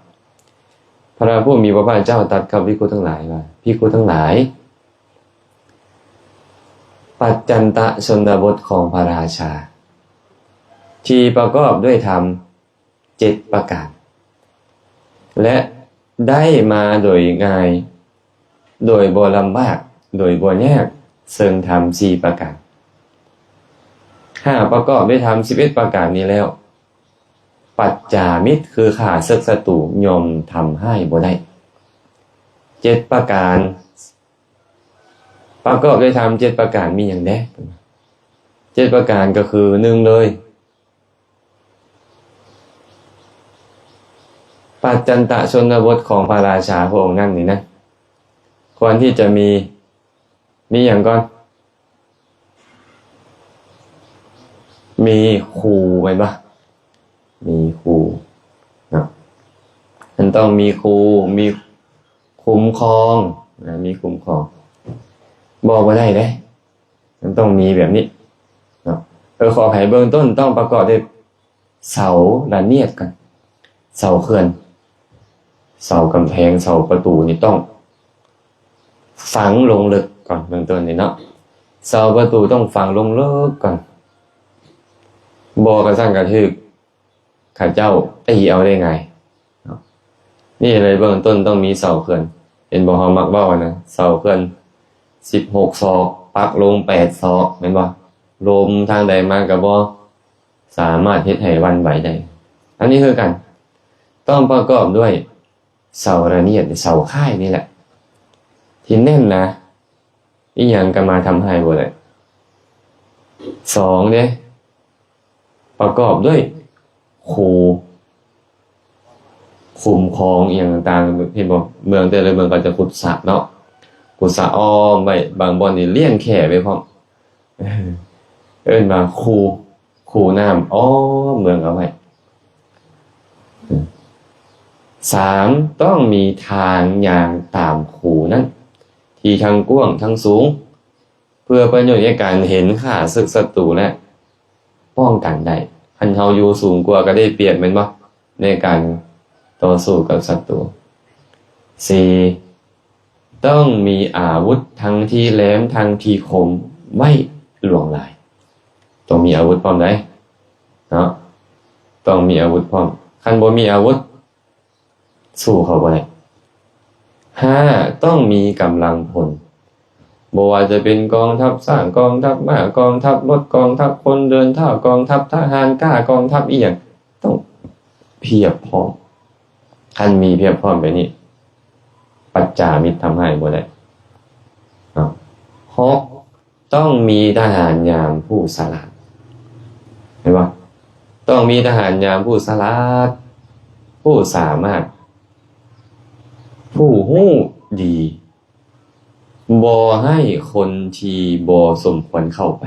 ພະຜູ້ມີພະພາກເຈົ້າຕັດກັບພິກຂຸທັງຫຼາຍວ່າ, ພິກຂຸທັງຫຼາຍ, ປັດຈັນຕະຊົນນະບົດຂອງພະລາຊາ ທີ່ປະກອບດ້ວຍທຳເຈັດປະການ ແລະ ໄດ້ມາໂດຍງ່າຍ, ໂດຍບໍ່ລຳບາກ, ໂດຍບໍ່ຍາກ, ເຊິ່ງທຳສີ່ປະການ. ຫາກປະກອບດ້ວຍທຳສິບເອັດປະການນີ້ແລ້ວ, ປັດຈາມິດ ຄືຂ້າເສິກສັດຕູ ຍ່ອມທຳຮ້າຍບໍ່ໄດ້. ເຈັດປະການ, ປະກອບດ້ວຍທຳເຈັດປະການມີຫຍັງແດ່? ເຈັດປະການກໍຄື ໜຶ່ງເລີຍ, ປັດຈັນຕະຊົນນະບົດຂອງພະລາຊາພະອົງນັ້ນນີ້ນະ, ຄວນທີ່ຈະມີ, ມີຫຍັງກ່ອນ? ມີຄູແມ່ນບໍ່? ມີຄູເນາະ, ມັນຕ້ອງມີຄູ, ມີຄຸ້ມຄອງນະ, ມີຄຸ້ມຄອງ. ບໍ່, ບໍ່ໄດ້ເດ້, ມັນຕ້ອງມີແບບນີ້ເນາະ. ເອີ, ຂໍອະໄພ, ເບື້ອງຕົ້ນຕ້ອງປະກອບດ້ວຍເສົາລະນຽດກ່ອນ, ເສົາເຂື່ອນ, ເສົາກຳແພງ, ເສົາປະຕູນີ້ຕ້ອງຝັງລົງເລິກກ່ອນ, ເບື້ອງຕົ້ນນີ້ເນາະ, ເສົາປະຕູຕ້ອງຝັງລົງເລິກກ່ອນ, ບໍ່ກະຊັ້ນກະຖືກ ເຂົາເຈົ້າຕີເອົາໄດ້ງ່າຍເນາະ. ນີ້ເລີຍ ເບື້ອງຕົ້ນຕ້ອງມີເສົາເຂື່ອນ. ເຫັນບໍ່, ເຮົາມັກເວົ້ານະ, ເສົາເຂື່ອນສິບຫົກສອກ, ປັກລົງແປດສອກ, ແມ່ນບໍ່? ລົມທາງໃດມາກໍບໍ່ສາມາດເຮັດໃຫ້ຫວັ່ນໄຫວໄດ້. ອັນນີ້ຄືກັນ, ຕ້ອງປະກອບດ້ວຍເສົາລະນຽດ, ເສົາຄ້າຍນີ້ແຫຼະ ທີ່ແໜ້ນໜາ, ອີ່ຫຍັງກໍມາທຳຮ້າຍບໍ່ໄດ້. ສອງເດ້, ປະກອບດ້ວຍຄູຄຸ້ມຄອງອີ່ຫຍັງຕ່າງໆ. ເຫັນບໍ່, ເມືອງແຕ່ລະເມືອງເຂົາຈະຂຸດສະເນາະ, ຂຸດສະອ້ອມໄວ້, ບາງບ່ອນນີ້ລ້ຽງແຂ້ໄວ້ພ້ອມ, ເອີ້ນວ່າຄູ, ຄູນ້ຳອ້ອມເມືອງເອົາໄວ້. ສາມ, ຕ້ອງມີທາງຍ່າງຕາມຄູນັ້ນ ທີ່ທັງກວ້າງທັງສູງ, ເພື່ອປະໂຫຍດໃນການເຫັນຂ້າເສິກສັດຕູ ແລະ ປ້ອງກັນໄດ້. ຄັນເຮົາຢູ່ສູງກວ່າກໍໄດ້ປຽບແມ່ນບໍ່ ໃນການຕໍ່ສູ້ກັບສັດຕູ. ສີ່ ຕ້ອງມີອາວຸດທັງທີ່ແຫຼມທັງທີ່ຄົມໄວ້ຫຼວງຫຼາຍ. ຕ້ອງມີອາວຸດພ້ອມໃດ໋ເນາະ, ຕ້ອງມີອາວຸດພ້ອມ. ຄັນບໍ່ມີອາວຸດ ສູ້ເຂົາບໍ່ໄດ້. ຫ້າ ຕ້ອງມີກຳລັງພົນ, ບໍ່ວ່າຈະເປັນກອງທັບຊ້າງ, ກອງທັບມ້າ, ກອງທັບລົດ, ກອງທັບຄົນເດີນເທົ້າ, ກອງທັບທະຫານກ້າ, ກອງທັບອີ່ຫຍັງ ຕ້ອງພຽບພ້ອມ. ຄັນມີພຽບພ້ອມແບບນີ້ ປັດຈາມິດທຳຮ້າຍບໍ່ໄດ້ເນາະ. ຫົກ ຕ້ອງມີທະຫານຍາມຜູ້ສະຫຼາດ. ເຫັນບໍ່? ຕ້ອງມີທະຫານຍາມຜູ້ສະຫຼາດ, ຜູ້ສາມາດ, ຜູ້ຮູ້ດີ, ບໍ່ໃຫ້ຄົນທີ່ບໍ່ສົມຄວນເຂົ້າໄປ,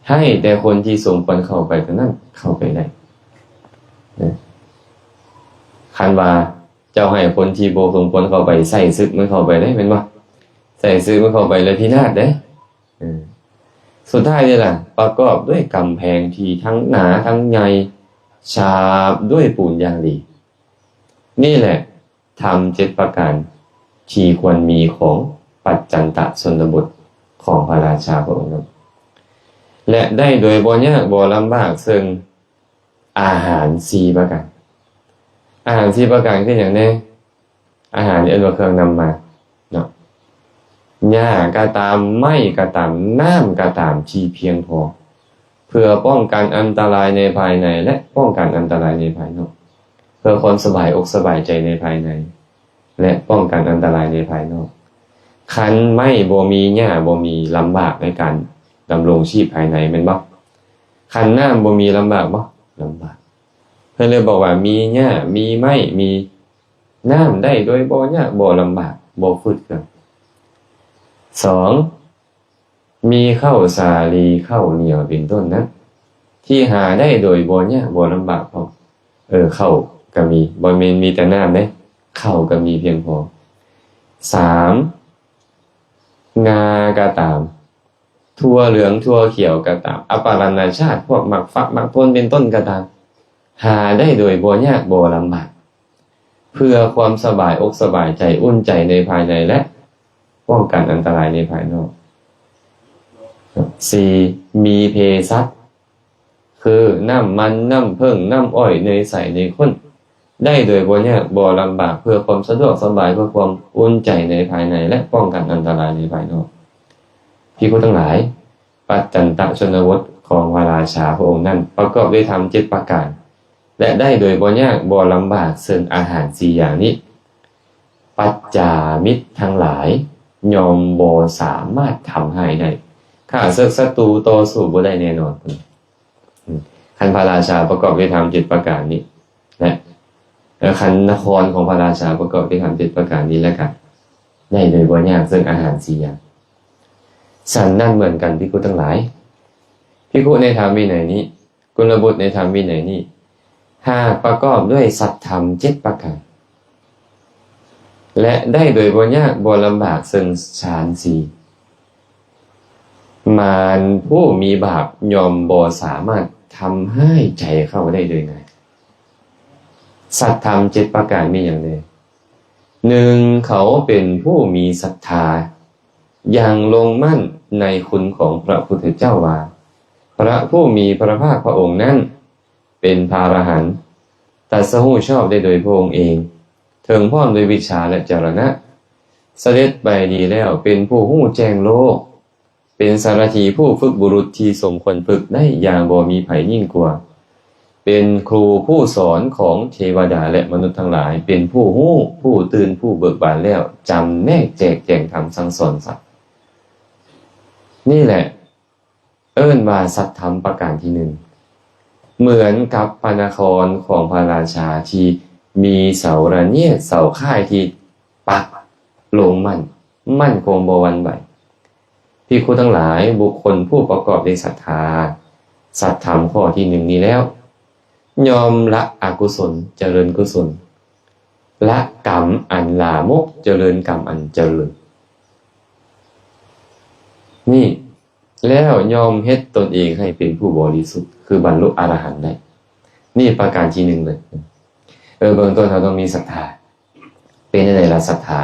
ໃຫ້ແຕ່ຄົນທີ່ສົມຄວນເຂົ້າໄປເທົ່ານັ້ນເຂົ້າໄປໄດ້. ຄັນວ່າເຈົ້າໃຫ້ຄົນທີ່ບໍ່ສົມຄວນເຂົ້າໄປ, ໃສ່ຊຶກມັນເຂົ້າໄປໄດ້ ແມ່ນບໍ່? ໃສ່ຊຶກມັນເຂົ້າໄປແລ້ວພິນາດເດ້. ເອີ ສຸດທ້າຍນີ້ລະ ປະກອບດ້ວຍກຳແພງທີ່ທັງໜາທັງໃຫຍ່ ສາບດ້ວຍປູນຢ່າງດີ. ນີ້ແຫຼະທຳເຈັດປະການທີ່ຄວນມີຂອງປັດຈັນຕະຊົນນະບົດຂອງພະລາຊາພະອົງນັ້ນ ແລະ ໄດ້ໂດຍບໍ່ຍາກບໍ່ລຳບາກເຊິ່ງອາຫານສີ່ປະການ. ອາຫານສີ່ປະການຄືຫຍັງແດ່? ອາຫານນີ້ເອີ້ນວ່າເຄື່ອງນຳມາເນາະ, ຫຍ້າກໍຕາມ, ໄມ້ກໍຕາມ, ນ້ຳກໍຕາມທີ່ພຽງພໍ ເພື່ອປ້ອງກັນອັນຕະລາຍໃນພາຍໃນ ແລະ ປ້ອງກັນອັນຕະລາຍໃນພາຍນອກ, ເພື່ອຄວາມສະບາຍອົກສະບາຍໃຈໃນພາຍໃນ ແລະ ປ້ອງກັນອັນຕະລາຍໃນພາຍນອກ. ຄັນໄມ້ບໍ່ມີ, ຫຍ້າບໍ່ມີ, ລຳບາກໃນການດຳລົງຊີບພາຍໃນ ແມ່ນບໍ່? ຄັນນ້ຳບໍ່ມີ, ລຳບາກບໍ່? ລຳບາກ. ເພິ່ນເລີຍບອກວ່າ ມີຫຍ້າ, ມີໄມ້, ມີ ນ້ຳໄດ້ໂດຍບໍ່ຍາກບໍ່ລຳບາກ ບໍ່ຝືດເຄືອງ. ສອງ ມີເຂົ້າສາລີ ເຂົ້າໜຽວເປັນຕົ້ນນັ້ນ ທີ່ຫາໄດ້ໂດຍບໍ່ຍາກບໍ່ລຳບາກພ້ອມ. ເອີ ເຂົ້າກໍມີ, ບໍ່ແມ່ນມີແຕ່ນ້ຳເດ້, ເຂົ້າກໍມີພຽງພໍ. ສາມ ງາກໍຕາມ, ຖົ່ວເຫຼືອງຖົ່ວຂຽວກໍຕາມ, ອາປາລະນາຊາດ ພວກໝາກຝັກໝາກໂພນເປັນຕົ້ນກໍຕາມ, ຫາໄດ້ໂດຍບໍ່ຍາກບໍ່ລຳບາກ ເພື່ອຄວາມສະບາຍອົກສະບາຍໃຈ ອຸ່ນໃຈໃນພາຍໃນ ແລະ ປ້ອງກັນອັນຕະລາຍໃນພາຍນອກ. ສີ່ ມີເພສັດ ຄືນ້ຳມັນ, ນ້ຳເຜິ້ງ, ນ້ຳອ້ອຍ, ເນີຍໃສ, ເນີຍຂຸ້ນ ໄດ້ໂດຍບໍ່ຍາກບໍ່ລຳບາກ ເພື່ອຄວາມສະດວກສະບາຍ, ເພື່ອຄວາມອຸ່ນໃຈໃນພາຍໃນ ແລະ ປ້ອງກັນອັນຕະລາຍໃນພາຍນອກ. ພິກຂຸທັງຫຼາຍ, ປັດຈັນຕະຊົນນະບົດຂອງພະລາຊາພະອົງນັ້ນ ປະກອບດ້ວຍທຳເຈັດປະການ ແລະ ໄດ້ໂດຍບໍ່ຍາກບໍ່ລຳບາກເຊິ່ງອາຫານສີ່ຢ່າງນີ້, ປັດຈາມິດທັງຫຼາຍຍ່ອມບໍ່ສາມາດທຳຮ້າຍໄດ້. ຂ້າເສິກສັດຕູຕໍ່ສູ້ບໍ່ໄດ້ແນ່ນອນ. ອືມ ຄັນພະລາຊາປະກອບດ້ວຍທຳເຈັດປະການນີ້ ແລະ ເອີ ຄັນນະຄອນຂອງພະລາຊາປະກອບດ້ວຍທຳເຈັດປະການນີ້ ແລ້ວກະໄດ້ໂດຍບໍ່ຍາກເຊິ່ງອາຫານສີ່ຢ່າງ. ສັນນັ້ນເໝືອນກັນ ພິກຂຸທັງຫຼາຍ, ພິກຂຸໃນທຳວິໄນນີ້, ກຸນລະບຸດໃນທຳວິໄນນີ້ ຫາກປະກອບດ້ວຍສັດທຳເຈັດປະການ ແລະ ໄດ້ໂດຍບໍ່ຍາກບໍ່ລຳບາກເຊິ່ງຊານສີ່, ມານຜູ້ມີບາບຍ່ອມບໍ່ສາມາດທຳຮ້າຍໃຈເຂົາໄດ້ໂດຍງ່າຍ. ສັດທຳເຈັດປະການມີຫຍັງແດ່? ໜຶ່ງ ເຂົາເປັນຜູ້ມີສັດທາຢ່າງລົງໝັ້ນໃນຄຸນຂອງພະພຸດທະເຈົ້າວ່າ ພະຜູ້ມີພະພາກພະອົງນັ້ນ ເປັນພະອະລະຫັນ, ຕັດສະຮູ້ຊອບໄດ້ໂດຍພະອົງເອງ, ເຖິງພ້ອມດ້ວຍວິຊາ ແລະ ຈະລະນະ, ສະເດັດໄປດີແລ້ວ, ເປັນຜູ້ຮູ້ແຈ້ງໂລກ, ເປັນສາລະຖີຜູ້ຝຶກບຸລຸດທີ່ສົມຄວນຝຶກໄດ້ຢ່າງບໍ່ມີໃຜຍິ່ງກວ່າ, ເປັນຄູຜູ້ສອນຂອງເທວະດາ ແລະ ມະນຸດທັງຫຼາຍ, ເປັນຜູ້ຮູ້, ຜູ້ຕື່ນ, ຜູ້ເບີກບານແລ້ວ, ຈຳແນກແຈກແຈງທຳສັ່ງສອນສັດ. ນີ້ແຫຼະ ເອີ້ນວ່າສັດທຳປະການທີໜຶ່ງ, ເໝືອນກັບພະນະຄອນຂອງພະລາຊາທີ່ມີເສົາລະນຽດເສົາຄ້າຍທີ່ປັກລົງໝັ້ນ, ໝັ້ນຄົງບໍ່ຫວັ່ນໄຫວ. ພິກຂຸທັງຫຼາຍ, ບຸກຄົນຜູ້ປະກອບດ້ວຍສັດທາ, ສັດທຳຂໍ້ທີໜຶ່ງນີ້ແລ້ວ, ຍ່ອມລະອະກຸສົນ, ຈະເລີນກຸສົນ, ລະກຳອັນລາມົກ, ຈະເລີນກຳອັນຈະເລີນ. ນີ້ ແລ້ວຍ່ອມເຮັດຕົນເອງໃຫ້ເປັນຜູ້ບໍລິສຸດ, ຄືບັນລຸອະລະຫັນໄດ້. ນີ້ປະການທີໜຶ່ງເລີຍ. ເອີ ເບື້ອງຕົ້ນເຮົາຕ້ອງມີສັດທາ. ເປັນຈັ່ງໃດລະສັດທາ?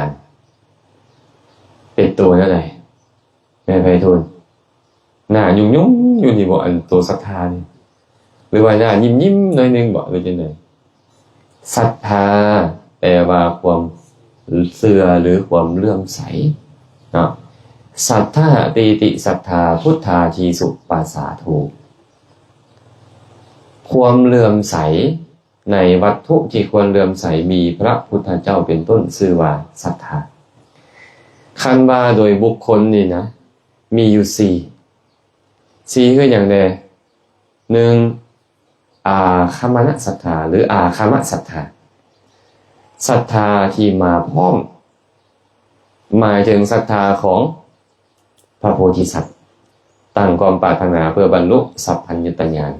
ເປັນໂຕແນວໃດ ແມ່ນໄພທູນ? ໜ້າຫຍຸ້ງໆຢູ່ນີ້ບໍ່ ອັນໂຕສັດທານີ້ ຫຼືວ່າໜ້າຍິ້ມໆໜ້ອຍໜຶ່ງບໍ່ ຫຼືຈັ່ງໃດ? ສັດທາແປວ່າຄວາມເຊື່ອ ຫຼື ຄວາມເຫຼື້ອມໃສເນາະ. ສັດຖາຕີຕິ ສັດທາ ພຸດທາທີສຸ ປະສາໂທ ຄວາມເຫຼື້ອມໃສໃນວັດຖຸທີ່ຄວນເຫຼື້ອມໃສ ມີພະພຸດທະເຈົ້າເປັນຕົ້ນ ຊື່ວ່າສັດທາ. ຄັນວ່າໂດຍບຸກຄົນນີ້ນະ ມີຢູ່ສີ່ ສີ່ຄືຫຍັງແດ່? ໜຶ່ງ ອາຄະມະນະສັດທາ ຫຼື ອາຄະມະສັດທາ ສັດທາທີ່ມາພ້ອມ ໝາຍເຖິງສັດທາຂອງພະໂພທິສັດ ຕັ້ງຄວາມປາດຖະໜາເພື່ອບັນລຸສັບພັນຍະຕະຍານ.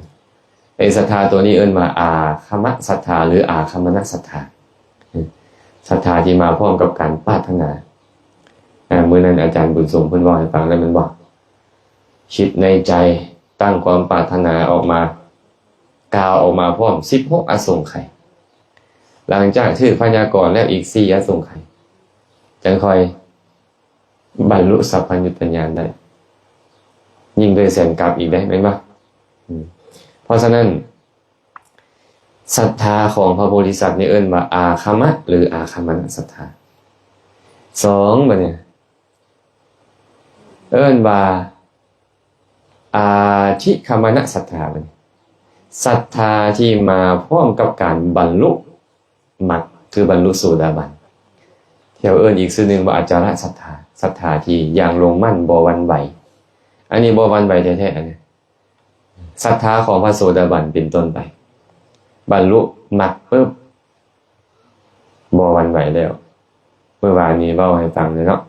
ໄອ້ສັດທາໂຕນີ້ເອີ້ນວ່າອາຄະມະສັດທາ ຫຼື ອາຄະມະນະສັດທາ ສັດທາທີ່ມາພ້ອມກັບການປາດຖະໜາ. ອາ ມື້ນັ້ນອາຈານບຸນສົງເພິ່ນເວົ້າໃຫ້ຟັງແລ້ວແມ່ນບໍ່? ຄິດໃນໃຈ ຕັ້ງຄວາມປາດຖະໜາອອກມາ ກ່າວອອກມາພ້ອມສິບຫົກອະສົງໄຂ. ຫຼັງຈາກຖືກພະຍາກອນແລ້ວອີກສີ່ອະສົງໄຂ ຈັ່ງຄ່ອຍບັນລຸສັບພັນຍະຕະຍານໄດ້ ຍິ່ງດ້ວຍແສນກັບອີກເດ້ ແມ່ນບໍ່? ອືມ ເພາະສະນັ້ນ ສັດທາຂອງພະໂພທິສັດນີ້ເອີ້ນວ່າອາຄະມະ ຫຼື ອາຄະມະນະສັດທາ. ສອງ ບັດນີ້ ເອີ້ນວ່າອາທິຄະມະນະສັດທາ ບັດນີ້ ສັດທາທີ່ມາພ້ອມກັບການບັນລຸມັກ ຄືບັນລຸໂສດາບັນ. ທີ່ເຮົາເອີ້ນອີກຊື່ໜຶ່ງວ່າອະຈະລະສັດທາ ສັດທາທີ່ຢ່າງລົງໝັ້ນບໍ່ຫວັ່ນໄຫວ. ອັນນີ້ບໍ່ຫວັ່ນໄຫວແທ້ໆ ອັນນີ້ ສັດທາຂອງພະໂສດາບັນເປັນຕົ້ນໄປ ບັນລຸມັກປຶບ ບໍ່ຫວັ່ນໄຫວແລ້ວ. ເມື່ອວານນີ້ເວົ້າໃຫ້ຟັງແລ້ວເນາະ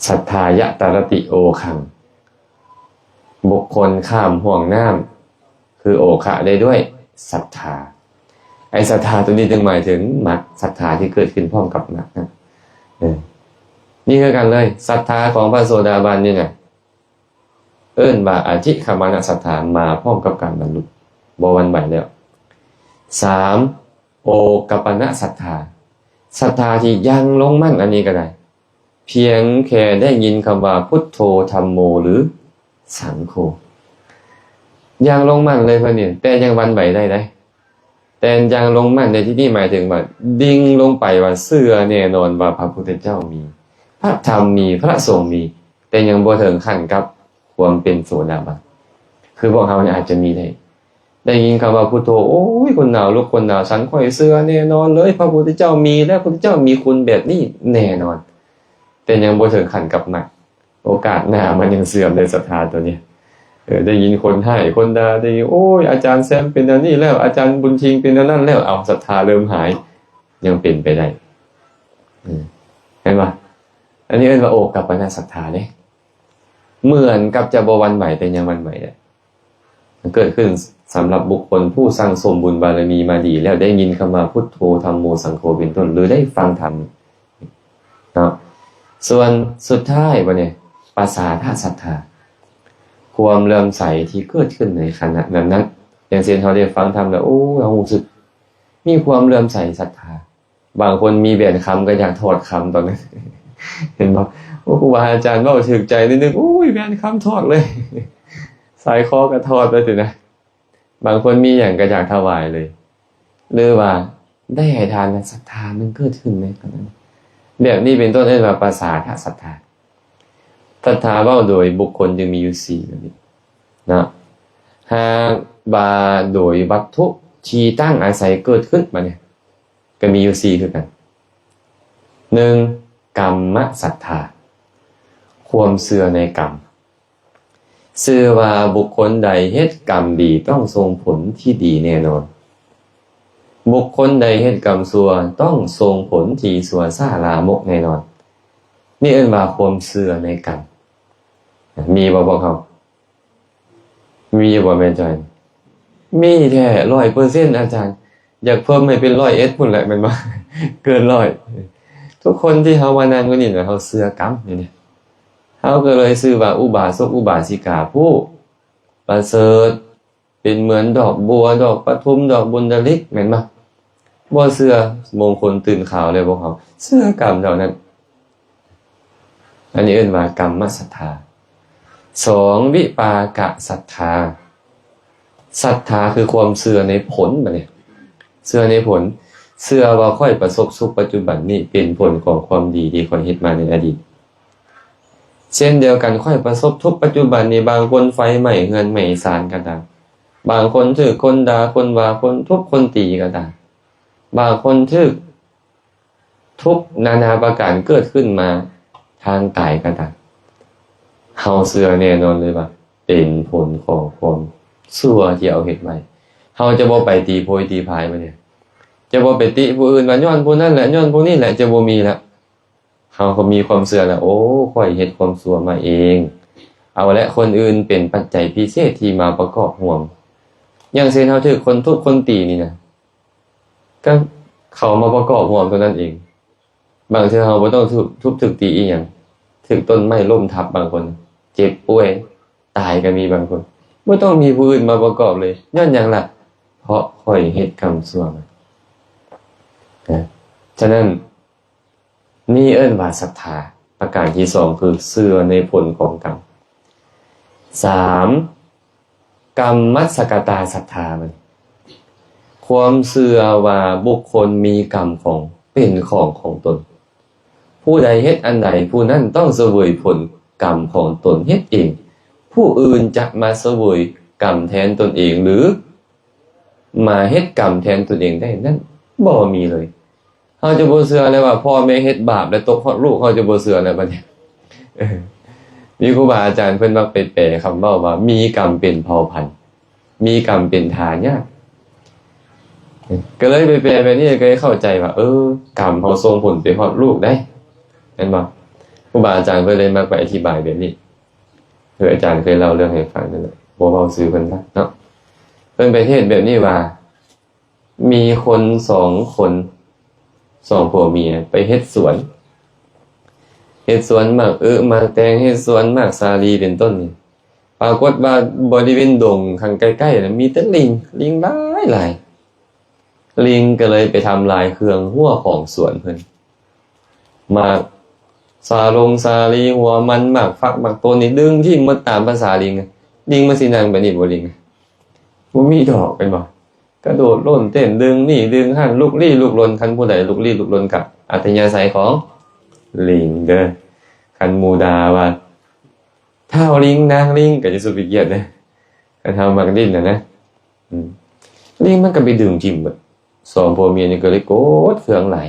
ສັດທາຍະຕະລະຕິໂອຄັງ ບຸກຄົນຂ້າມຫ້ວງນ້ຳ ຄືໂອຄະໄດ້ດ້ວຍສັດທາ. ໄອ້ສັດທາໂຕນີ້ຈຶ່ງໝາຍເຖິງມັກ ສັດທາທີ່ເກີດຂຶ້ນພ້ອມກັບມັກນະ. ເອີ ນີ້ຄືກັນເລີຍ ສັດທາຂອງພະໂສດາບັນນີ້ນະ ເອີ້ນວ່າອະທິຄະມະນະສັດທາ ມາພ້ອມກັບການບັນລຸ ບໍ່ຫວັ່ນໄຫວແລ້ວ. ສາມ ໂອກະປະນະສັດທາ ສັດທາທີ່ຢ່າງລົງໝັ້ນ ອັນນີ້ກໍໄດ້ ພຽງແຄ່ໄດ້ຍິນຄຳວ່າ ພຸດໂທ ທຳໂມ ຫຼື ສັງໂຄ ຢ່າງລົງໝັ້ນເລີຍເພິ່ນນີ້ ແຕ່ຍັງຫວັ່ນໄຫວໄດ້ໃດ. ແຕ່ຢ່າງລົງໝັ້ນໃນທີ່ນີ້ໝາຍເຖິງວ່າ ດິ່ງລົງໄປວ່າເຊື່ອແນ່ນອນວ່າພະພຸດທະເຈົ້າມີ, ພະທຳມີ, ພະສົງມີ, ແຕ່ຍັງບໍ່ເຖິງຂັ້ນກັບຄວາມເປັນໂສດາບັນ. ຄືພວກເຮົານີ້ອາດຈະມີໄດ້ ໄດ້ຍິນຄຳວ່າພຸດໂທ ໂອ້ຍ ຂົນໜາວລຸກຂົນໜາວຊັນ, ຂ້ອຍເຊື່ອແນ່ນອນເລີຍ ພະພຸດທະເຈົ້າມີ ແລະ ພຸດທະເຈົ້າມີຄຸນແບບນີ້ແນ່ນອນ, ແຕ່ຍັງບໍ່ເຖິງຂັ້ນກັບມັກ. ໂອກາດໜ້າມັນຍັງເສື່ອມໄດ້ສັດທາຕົວນີ້. ເອີ ໄດ້ຍິນຄົນຮ້າຍຄົນດ່າ, ໄດ້ຍິນ ໂອ້ຍ ອາຈານແຊມເປັນອັນນີ້ແລ້ວ, ອາຈານບຸນທິງເປັນອັນນັ້ນແລ້ວ, ເອົາ ສັດທາເລີ່ມຫາຍ, ຍັງເປັນໄປໄດ້. ເຫັນບໍ່? ອັນນີ້ເອີ້ນວ່າໂອກັບປະນະສັດທາເດ້. ເໝືອນກັບຈະບໍ່ຫວັ່ນໄຫວ, ແຕ່ຍັງຫວັ່ນໄຫວໄດ້. ເກີດຂຶ້ນສຳລັບບຸກຄົນຜູ້ສັ່ງສົມບຸນບາລະມີມາດີແລ້ວ, ໄດ້ຍິນຄຳວ່າ ພຸດໂທ ທຳໂມ ສັງໂຄ ເປັນຕົ້ນ, ຫຼື ໄດ້ຟັງທຳເນາະ. ສ່ວນສຸດທ້າຍບັດນີ້ ປະສາທະສັດທາ, ຄວາມເຫຼື້ອມໃສທີ່ເກີດຂຶ້ນໃນຂະນະນັ້ນໆ. ຢ່າງເຊັ່ນ ເຮົາໄດ້ຟັງທຳແລ້ວ, ໂອ້ ເຮົາຮູ້ສຶກມີຄວາມເຫຼື້ອມໃສສັດທາ. ບາງຄົນມີແຫວນຄຳກໍຢາກຖອດຄຳຕອນນັ້ນ ເຫັນບໍ່? ໂອ້ ຄູບາອາຈານເວົ້າຖືກໃຈນິດໜຶ່ງ, ໂອ້ຍ ແຫວນຄຳຖອດເລີຍ, ສາຍຄໍກໍຖອດໄປຊີ້ນະ. ບາງຄົນມີຫຍັງກໍຢາກຖວາຍເລີຍ ຫຼືວ່າໄດ້ໃຫ້ທານນະ, ສັດທາມັນເກີດຂຶ້ນໃນຕອນນັ້ນ. ແບບນີ້ເປັນຕົ້ນ ເອີ້ນວ່າປະສາທະສັດທາ. ສັດທາເວົ້າໂດຍບຸກຄົນຈຶ່ງມີຢູ່ສີ່ແບບນີ້ເນາະ. ຫາກວ່າໂດຍວັດຖຸທີ່ຕັ້ງອາໄສເກີດຂຶ້ນ ບາດນີ້ ກໍມີຢູ່ສີ່ຄືກັນ. ໜຶ່ງ ກຳມະສັດທາ, ຄວາມເຊື່ອໃນກຳ. ຊື່ວ່າບຸກຄົນໃດເຮັດກຳດີຕ້ອງສົ່ງຜົນທີ່ດີແນ່ນອນ. ບຸກຄົນໃດເຮັດກຳຊົ່ວຕ້ອງສົ່ງຜົນທີ່ຊົ່ວຊ້າລາມົກແນ່ນອນ. ນີ້ເອີ້ນວ່າຄວາມເຊື່ອໃນກຳ. ມີບໍ່ພວກເຮົາ? ມີຢູ່ບໍ່ແມ່ນຈ້ອຍ? ມີແທ້ ຮ້ອຍເປີເຊັນ ອາຈານ. ຢາກເພີ່ມໃຫ້ເປັນຮ້ອຍເອັດພຸ້ນແຫຼະ ແມ່ນບໍ່? ເກີນຮ້ອຍ. ທຸກຄົນທີ່ເຮົາມານັ່ງຢູ່ນີ້ນະ ເຮົາເຊື່ອກຳຢູ່ນີ້. ເຮົາກໍເລີຍຊື່ວ່າອຸບາສົກອຸບາສິກາຜູ້ປະເສີດ, ເປັນເໝືອນດອກບົວ, ດອກປະທຸມ, ດອກບຸນດາລິກ, ແມ່ນບໍ່? ບໍ່ເຊື່ອມົງຄົນຕື່ນຂາວແລ້ວພວກເຮົາເຊື່ອກຳເທົ່ານັ້ນ. ອັນນີ້ເອີ້ນວ່າກຳມະສັດທາ. ສອງ ວິປາກະສັດທາ. ສັດທາຄືຄວາມເຊື່ອໃນຜົນ ບັດນີ້ເຊື່ອໃນຜົນ ເຊື່ອວ່າຂ້ອຍປະສົບສຸກປັດຈຸບັນນີ້ເປັນຜົນຂອງຄວາມດີທີ່ຂ້ອຍເຮັດມາໃນອະດີດ. ເຊັ່ນດຽວກັນ ຂ້ອຍປະສົບທຸກປັດຈຸບັນນີ້ ບາງຄົນໄຟໄໝ້ເຮືອນໄໝ້ຊານກໍຕາມ, ບາງຄົນຖືກຄົນດ່າຄົນວ່າ ຄົນທຸບຄົນຕີກໍຕາມ, ບາງຄົນຖືກ ທຸກນານາປະການເກີດຂຶ້ນມາທາງກາຍກໍຕາມ, ເຮົາເຊື່ອແນ່ນອນເລີຍວ່າເປັນຜົນຂອງຄວາມຊົ່ວທີ່ເຮົາເຮັດໄວ້. ເຮົາຈະບໍ່ໄປຕີໂພຍຕີພາຍບັດນີ້, ຈະບໍ່ໄປຕິຜູ້ອື່ນວ່າຍ້ອນຜູ້ນັ້ນແຫຼະ ຍ້ອນຜູ້ນີ້ແຫຼະ, ຈະບໍ່ມີແລ້ວ. ເຮົາກໍມີຄວາມເຊື່ອແລ້ວ, ໂອ້ ຂ້ອຍເຮັດຄວາມຊົ່ວມາເອງ. ເອົາແຫຼະ, ຄົນອື່ນເປັນປັດໄຈພິເສດທີ່ມາປະກອບຮ່ວມ. ຢ່າງເຊັ່ນ ເຮົາຖືກຄົນທຸບຄົນຕີນີ້ນະ, ກໍເຂົາມາປະກອບຮ່ວມເທົ່ານັ້ນເອງ. ບາງເທື່ອເຮົາບໍ່ຕ້ອງຖືກທຸບຖືກຕີອີ່ຫຍັງ, ຖືກຕົ້ນໄມ້ລົ້ມທັບບາງຄົນເຈັບປ່ວຍຕາຍກໍມີບາງຄົນ, ບໍ່ຕ້ອງມີຜູ້ອື່ນມາປະກອບເລີຍ. ຍ້ອນຫຍັງລະ? ເພາະຂ້ອຍເຮັດກຳຊົ່ວມາ. ນະ, ສະນັ້ນ ນີ້ເອີ້ນວ່າສັດທາ. ປະການທີສອງ ຄືເຊື່ອໃນຜົນຂອງກຳ. ສາມ ກຳມັດສະກະຕາສັດທາ ມັນ ຄວາມເຊື່ອວ່າບຸກຄົນມີກຳຂອງ ເປັນຂອງຂອງຕົນ. ຜູ້ໃດເຮັດອັນໃດ ຜູ້ນັ້ນຕ້ອງສະເຫວີຍຜົນກຳຂອງຕົນເຮັດເອງ. ຜູ້ອື່ນຈະມາສະເຫວີຍກຳແທນຕົນເອງ ຫຼື ມາເຮັດກຳແທນຕົນເອງໄດ້ນັ້ນ ບໍ່ມີເລີຍ. ເຮົາຈະບໍ່ເຊື່ອແລ້ວວ່າພໍ່ແມ່ເຮັດບາບແລ້ວຕົກຮອດລູກ, ເຮົາຈະບໍ່ເຊື່ອແລ້ວບັດນີ້. ເອີ ມີຄູບາອາຈານເພິ່ນມັກໄປແປຄຳເວົ້າວ່າ ມີກຳເປັນເຜົ່າພັນ, ມີກຳເປັນທາຍາດ. ກໍເລີຍໄປແປແບບນີ້ ກໍເລີຍເຂົ້າໃຈວ່າ ເອີ ກຳເຮົາສົ່ງຜົນໄປຮອດລູກໄດ໋ ແມ່ນບໍ່? ຄູບາອາຈານເພິ່ນເລີຍມັກໄປອະທິບາຍແບບນີ້. ຄືອາຈານເຄີຍເລົ່າເລື່ອງໃຫ້ຟັງນັ້ນແຫຼະ, ບໍ່ເວົ້າຊື່ເພິ່ນຊະເນາະ. ເພິ່ນໄປເທດແບບນີ້ວ່າ ມີຄົນສອງຄົນ ສອງຜົວເມຍໄປເຮັດສວນ, ເຮັດສວນໝາກອຶໝາກແຕງ, ເຮັດສວນໝາກສາລີເປັນຕົ້ນນີ້. ປາກົດວ່າບໍລິເວນດົງຂ້າງໃກ້ໆນັ້ນມີແຕ່ລິງ, ລິງຫຼາຍໆ. ລິງກໍເລີຍໄປທຳລາຍເຄື່ອງຮົ້ວຂອງສວນເພິ່ນ. ໝາກສາລົງສາລີ, ຫົວມັນ, ໝາກຝັກ, ໝາກໂຕນນີ້ດຶງຖິ້ມໝົດຕາມພາສາລິງ. ລິງມັນຊິນັ່ງແບບນີ້ບໍ່ ລິງ? ບໍ່ມີດອກ ແມ່ນບໍ່? ກະໂດດໂລນເຕັ້ນດຶງນີ້ດຶງຫັ້ນ ລຸກລີ້ລຸກລົນ. ຄັນຜູ້ໃດລຸກລີ້ລຸກລົນກະອັດທະຍາໄສຂອງລິງເດີ. ຄັນໝູ່ດ່າວ່າ ທ້າວລິງ ນາງລິງ ກະຈະສຸດຂີ້ກຽດເດ້ ຄັນເຮົາມັກຫຼິ້ນນະນະ. ອືມ ລິງມັນກໍໄປດຶງຖິ້ມເບິດ. ສອງຜົວເມຍນີ້ກໍເລີຍໂກດເຄືອງຫຼາຍ,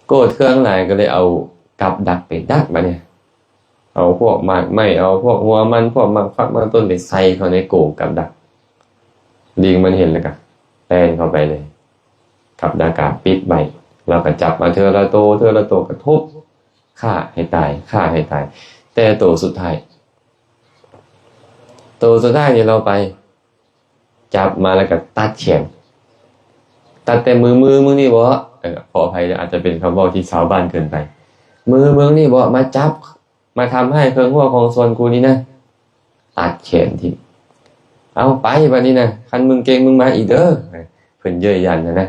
ໂກດເຄືອງຫຼາຍກໍເລີຍເອົາກັບດັກໄປດັກ. ບາດນີ້ເອົາພວກໝາກໄມ້, ເອົາພວກຫົວມັນ, ພວກໝາກຝັກ, ໝາກຕົ້ນໄປໃສ່ເຂົ້າໃນກົງກັບດັກ. ລິງມັນເຫັນແລ້ວກໍແລ່ນເຂົ້າໄປເລີຍ, ກັບດັກກໍປິດໄວ້. ລາວກໍຈັບມາເທື່ອລະໂຕ ເທື່ອລະໂຕ ກໍທຸບ ຂ້າໃຫ້ຕາຍ ຂ້າໃຫ້ຕາຍ. ແຕ່ໂຕສຸດທ້າຍ ໂຕສຸດທ້າຍນີ້ລາວໄປຈັບມາແລ້ວກໍຕັດແຂນ, ຕັດແຕ່ມື ມື ມືນີ້ບໍ? ເອີ ຂໍອະໄພເດີ ອາດຈະເປັນຄຳເວົ້າທີ່ຊາວບ້ານເກີນໄປ. ມື ມືນີ້ບໍ ມາຈັບ ມາທຳຮ້າຍເຄື່ອງຮົ້ວຂອງສວນກູນີ້ນະ, ຕັດແຂນຖິ້ມ. ເອົາໄປບາດນີ້ນະ, ຄັນມຶງເກັ່ງມຶງມາອີກເດີ. ເພິ່ນເຍີ້ຍຢັນຫັ້ນນະ.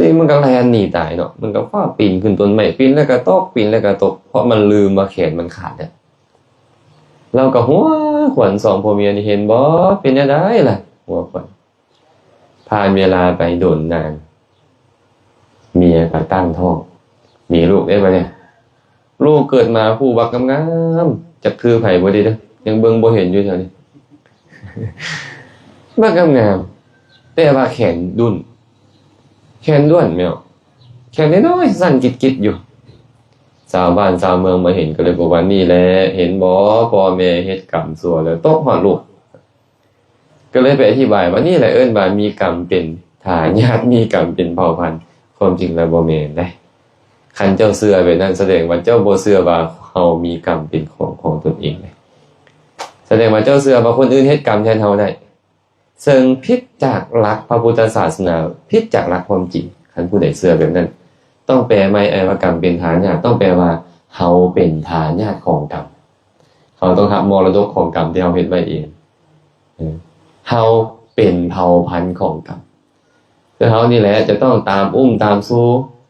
ລິງມັນກໍແລ່ນໜີຕາຍເນາະ, ມັນກໍຟ້າວປີນຂຶ້ນຕົ້ນໄມ້, ປີນແລ້ວກໍຕົກ ປີນແລ້ວກໍຕົກ ເພາະມັນລືມວ່າແຂນມັນຂາດແລ້ວ. ລາວກໍຫົວຂວັນສອງຜົວເມຍນີ້ ເຫັນບໍ່ ເປັນແນວໃດລະ ຫົວຂວັນ. ຜ່ານເວລາໄປດົນນານ ເມຍກໍຕັ້ງທ້ອງ ມີລູກເດ້ບາດນີ້. ລູກເກີດມາຜູ້ບັກງາມໆ ຈັກຄືໃຜບໍ່ດີເດີ, ຍັງເບິ່ງບໍ່ເຫັນຢູ່ແຖວນີ້. ບັກງາມໆ ແຕ່ວ່າແຂນດຸ້ນ ແຂນດ້ວນແມ່ນ ແຂນນ້ອຍໆ ສັ້ນກິດໆຢູ່. ຊາວບ້ານຊາວເມືອງມາເຫັນກໍເລີຍບອກວ່າ ນີ້ແຫຼະ ເຫັນບໍ່ ພໍ່ແມ່ເຮັດກຳຊົ່ວແລ້ວຕົກຮອດລູກ. ກໍເລີຍໄປອະທິບາຍວ່າ ນີ້ແຫຼະເອີ້ນວ່າມີກຳເປັນທາຍາດ ມີກຳເປັນເຜົ່າພັນ. ຄວາມຈິງແລ້ວບໍ່ແມ່ນເດ້. ຄັນເຈົ້າເຊື່ອແບບນັ້ນ ສະແດງວ່າເຈົ້າບໍ່ເຊື່ອວ່າເຮົາມີກຳເປັນຂອງຂອງຕົນເອງເດ້. ສະແດງວ່າເຈົ້າເຊື່ອວ່າຄົນອື່ນເຮັດກຳແທນເຮົາໄດ້, ເຊິ່ງຜິດຈາກຫຼັກພະພຸດທະສາສະໜາ, ຜິດຈາກຫຼັກຄວາມຈິງ. ຄັນຜູ້ໃດເຊື່ອແບບນັ້ນ ຕ້ອງແປໃໝ່ ໄອ້ວ່າກຳເປັນທາຍາດ ຕ້ອງແປວ່າເຮົາເປັນທາຍາດຂອງກຳ. ເຮົາຕ້ອງຮັບມໍລະດົກຂອງກຳທີ່ເຮົາເຮັດໄວ້ເອງ. ເອີ ເຮົາເປັນເຜົ່າພັນຂອງກຳ. ແ ຄືເຮົານີ້ແຫຼະຈະຕ້ອງຕາມອຸ້ມຕາມຊູ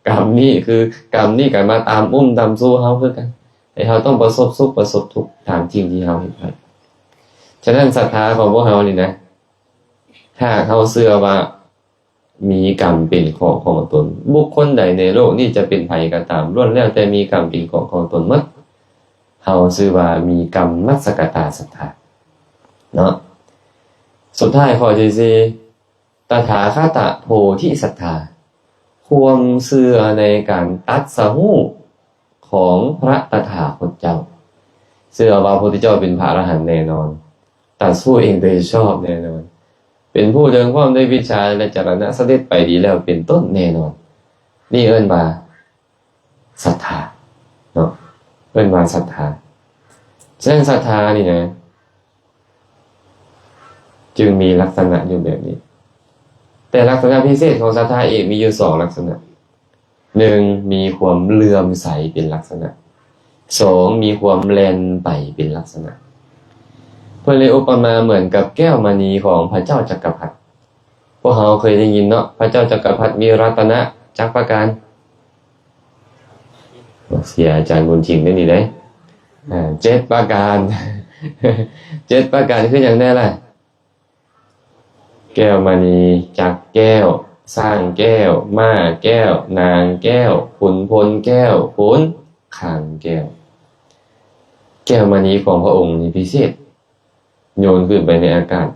ກຳນີ້ຄື ກຳນີ້ກໍມາຕາມອຸ້ມຕາມຊູເຮົາຄືກັນ ໃຫ້ເຮົາຕ້ອງປະສົບສຸກປະສົບທຸກຕາມສິ່ງທີ່ເຮົາເຮັດໄວ້. ສະນັ້ນ ສັດທາຂອງພວກເຮົານີ້ນະ ຫາກເຮົາເຊື່ອວ່າມີກຳເປັນຂອງຂອງຕົນ, ບຸກຄົນໃດໃນໂລກນີ້ຈະເປັນໃຜກໍຕາມ ລ້ວນແລ້ວແຕ່ມີກຳເປັນຂອງຂອງຕົນໝົດ, ເຮົາຊື່ວ່າມີກຳມັດສະກະຕາສັດທາເນາະ. ສຸດທ້າຍຂໍ້ທີສີ່ ຕະຖາຄະຕະໂພທິສັດທາ, ຄວາມເຊື່ອໃນການຕັດສະຮູ້ຂອງພະຕະຖາຄົດເຈົ້າ. ເຊື່ອວ່າພະພຸດທະເຈົ້າເປັນພະອະລະຫັນແນ່ນອນ, ຕັດສະຮູ້ເອງໂດຍຊອບແນ່ນອນ, ເປັນຜູ້ເຖິງພ້ອມດ້ວຍວິຊາ ແລະ ຈະລະນະສະເດັດໄປດີແລ້ວເປັນຕົ້ນແນ່ນອນ. ນີ້ເອີ້ນວ່າສັດທາເນາະ, ເອີ້ນວ່າສັດທາ. ສະນັ້ນ ສັດທານີ້ນະ ຈຶ່ງມີລັກສະນະຢູ່ແບບນີ້. ແຕ່ລັກສະນະພິເສດຂອງສັດທາເອກມີຢູ່ສອງລັກສະນະ. ໜຶ່ງ ມີຄວາມເຫຼື້ອມໃສເປັນລັກສະນະ. ສອງ ມີຄວາມແລ່ນໄປເປັນລັກສະນະ. ເພິ່ນເລີຍອຸປະມາເໝືອນກັບແກ້ວມະນີຂອງພະເຈົ້າຈັກກະພັດ. ພວກເຮົາເຄີຍໄດ້ຍິນເນາະ, ພະເຈົ້າຈັກກະພັດມີລັດຕະນະຈັກປະການ? ເສຍອາຈານບຸນທິງໄດ້ນີ້ເດ້. ອ່າ ເຈັດປະການ. ເຈັດປະການຄືຫຍັງແດ່ລະ? ແກ້ວມະນີ, ຈັກແກ້ວ, ຊ້າງແກ້ວ, ມ້າແກ້ວ, ນາງແກ້ວ, ຂຸນພົນແກ້ວ, ຂຸນຄາງແກ້ວ. ແກ້ວມະນີຂອງພະອົງນີ້ພິເສດ, ໂຍນຂຶ້ນໄປໃນອາກາດ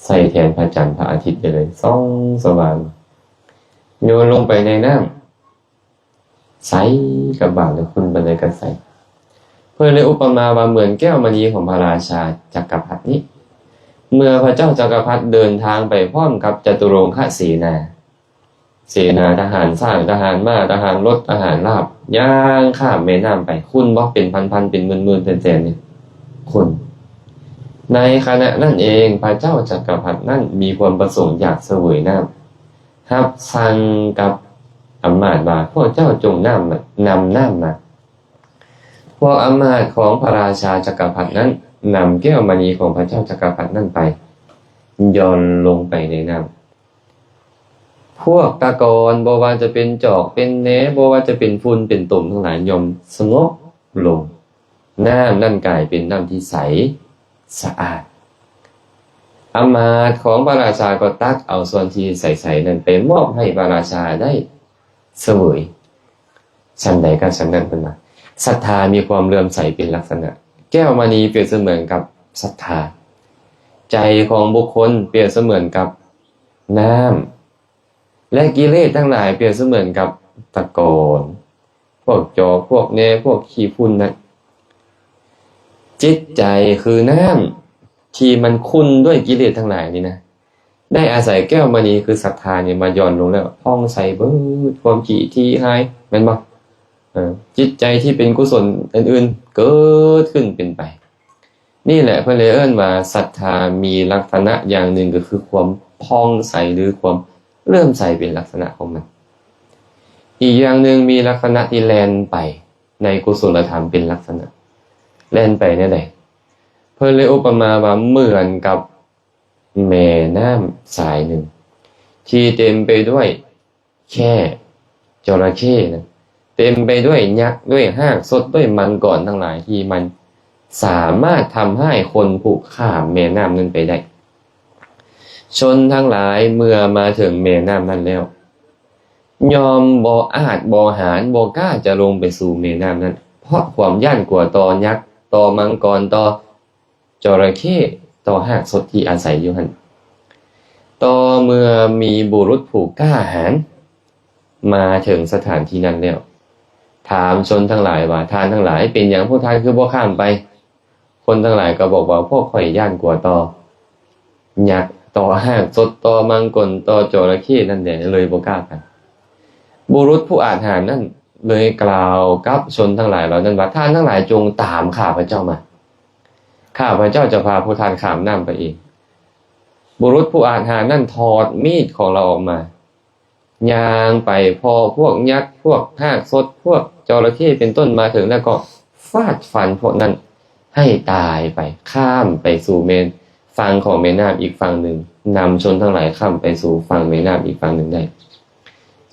ໃສ່ແທນພະຈັນພະອາທິດໄດ້ເລີຍ, ສ່ອງສະຫວ່າງ. ໂຍນລົງໄປໃນນ້ຳ ໃສ, ກະບາດແລ້ວຂຸ່ນປານໃດກະໃສ. ເພິ່ນເລີຍອຸປະມາວ່າເໝືອນແກ້ວມະນີຂອງພະລາຊາຈັກກະພັດນີ້. ເມື່ອພະເຈົ້າຈັກກະພັດເດີນທາງໄປພ້ອມກັບຈະຕຸລົງຄະເສນາ, ເສນາທະຫານຊ້າງ, ທະຫານມ້າ, ທະຫານລົດ, ທະຫານລາບ, ຍ່າງຂ້າມແມ່ນ້ຳໄປ, ຂຸ່ນບໍ່ ເປັນພັນໆ ເປັນໝື່ນໆ ແສນໆ ນີ້ຂຸ່ນ. ໃນຂະນະນັ້ນເອງ ພະເຈົ້າຈັກກະພັດນັ້ນມີຄວາມປະສົງຢາກສະເຫວີຍນ້ຳ, ຮັບສັ່ງກັບອຳມາດວ່າ ພວກເຈົ້າຈົ່ງນຳ ນຳນ້ຳມາ. ພວກອຳມາດຂອງພະລາຊາຈັກກະພັດນັ້ນ ນຳແກ້ວມະນີຂອງພະເຈົ້າຈັກກະພັດນັ້ນໄປ, ຢ່ອນລົງໄປໃນນ້ຳ. ພວກຕະກອນ, ບໍ່ວ່າຈະເປັນຈອກເປັນແນ, ບໍ່ວ່າຈະເປັນຝຸ່ນເປັນຕົມທັງຫຼາຍ, ຍ່ອມສະຫງົບລົງ. ນ້ຳນັ້ນກາຍເປັນນ້ຳທີ່ໃສສະອາດ. ອຳມາດຂອງພະລາຊາກໍຕັກເອົາສ່ວນທີ່ໃສໆນັ້ນໄປມອບໃຫ້ພະລາຊາໄດ້ສະເຫວີຍ. ສັນໃດກໍສັນນັ້ນ ເພິ່ນວ່າ ສັດທາມີຄວາມເຫຼື້ອມໃສເປັນລັກສະນະ. ແກ້ວມະນີປຽບສະເໝືອນກັບສັດທາ. ໃຈຂອງບຸກຄົນປຽບສະເໝືອນກັບນ້ຳ. ແລະ ກິເລດທັງຫຼາຍປຽບສະເໝືອນກັບຕະກອນ, ພວກຈອກ, ພວກແນ, ພວກຂີ້ຝຸ່ນນັ້ນ. ຈິດໃຈຄືນ້ຳທີ່ມັນຂຸ່ນດ້ວຍກິເລດທັງຫຼາຍນີ້ນະ, ໄດ້ອາໄສແກ້ວມະນີຄືສັດທານີ້ມາຢ່ອນລົງແລ້ວ ຜ່ອງໃສເບີດ, ຄວາມຂີ້ທີ່ຫາຍ, ແມ່ນບໍ່? ເອີ, ຈິດໃຈທີ່ເປັນກຸສົນອື່ນໆເກີດຂຶ້ນເປັນໄປ. ນີ້ແຫຼະເພິ່ນເລີຍເອີ້ນວ່າ ສັດທາມີລັກສະນະຢ່າງໜຶ່ງ ກໍຄືຄວາມຜ່ອງໃສ ຫຼື ຄວາມເຫຼື້ອມໃສເປັນລັກສະນະຂອງມັນ. ອີກຢ່າງໜຶ່ງ ມີລັກສະນະທີ່ແລ່ນໄປໃນກຸສົນລະທຳເປັນລັກສະນະ. ແລ່ນໄປແນວໃດ? ເພິ່ນເລີຍອຸປະມາວ່າເໝືອນກັບແມ່ນ້ຳສາຍໜຶ່ງ ທີ່ເຕັມໄປດ້ວຍ ແຂ້, ຈໍລະເຂ້ນະ, ເຕັມໄປດ້ວຍຍັກ, ດ້ວຍຮາກສົດ, ດ້ວຍມັງກອນທັງຫຼາຍ ທີ່ມັນສາມາດທຳຮ້າຍຄົນຜູ້ຂ້າມແມ່ນ້ຳນັ້ນໄປໄດ້. ຊົນທັງຫຼາຍເມື່ອມາເຖິງແມ່ນ້ຳນັ້ນແລ້ວ ຍ່ອມບໍ່ອາດບໍ່ຫານ ບໍ່ກ້າຈະລົງໄປສູ່ແມ່ນ້ຳນັ້ນ ເພາະຄວາມຢ້ານກົວຕໍ່ຍັກ, ຕໍ່ມັງກອນ, ຕໍ່ ຈໍລະເຂ້, ຕໍ່ຮາກສົດທີ່ອາໄສຢູ່ຫັ້ນ. ຕໍ່ເມື່ອມີບຸລຸດຜູ້ກ້າຫານມາເຖິງສະຖານທີ່ນັ້ນແລ້ວ ຖາມຊົນທັງຫຼາຍວ່າ ທ່ານທັງຫຼາຍ ເປັນຫຍັງພວກທ່ານຄືບໍ່ຂ້າມໄປ? ຄົນທັງຫຼາຍກໍບອກວ່າ ພວກຂ້ອຍຢ້ານກົວຕໍ່ຍັກ, ຕໍ່ຮາກສົດ, ຕໍ່ມັງກອນ, ຕໍ່ຈໍລະເຂ້ນັ້ນແຫຼະ ເລີຍບໍ່ກ້າໄປ. ບຸລຸດຜູ້ອາດຫານນັ້ນເລີຍກ່າວກັບຊົນທັງຫຼາຍເຫຼົ່ານັ້ນວ່າ ທ່ານທັງຫຼາຍຈົ່ງຕາມຂ້າພະເຈົ້າມາ. ຂ້າພະເຈົ້າຈະພາພວກທ່ານຂ້າມນ້ຳໄປເອງ. ບຸລຸດຜູ້ອາດຫານນັ້ນຖອດມີດຂອງລາວອອກມາ, ຍ່າງໄປພໍ້ພວກຍັກ, ພວກຮາກສົດ, ພວກຈໍລະເຂ້ເປັນຕົ້ນມາເຖິງ ແລ້ວກໍຟາດຟັນພວກນັ້ນໃຫ້ຕາຍໄປ, ຂ້າມໄປສູ່ແມ່ນຝັ່ງຂອງແມ່ນ້ຳອີກຝັ່ງໜຶ່ງ. ນຳຊົນທັງຫຼາຍຂ້າມໄປສູ່ຝັ່ງແມ່ນ້ຳອີກຝັ່ງໜຶ່ງໄດ້.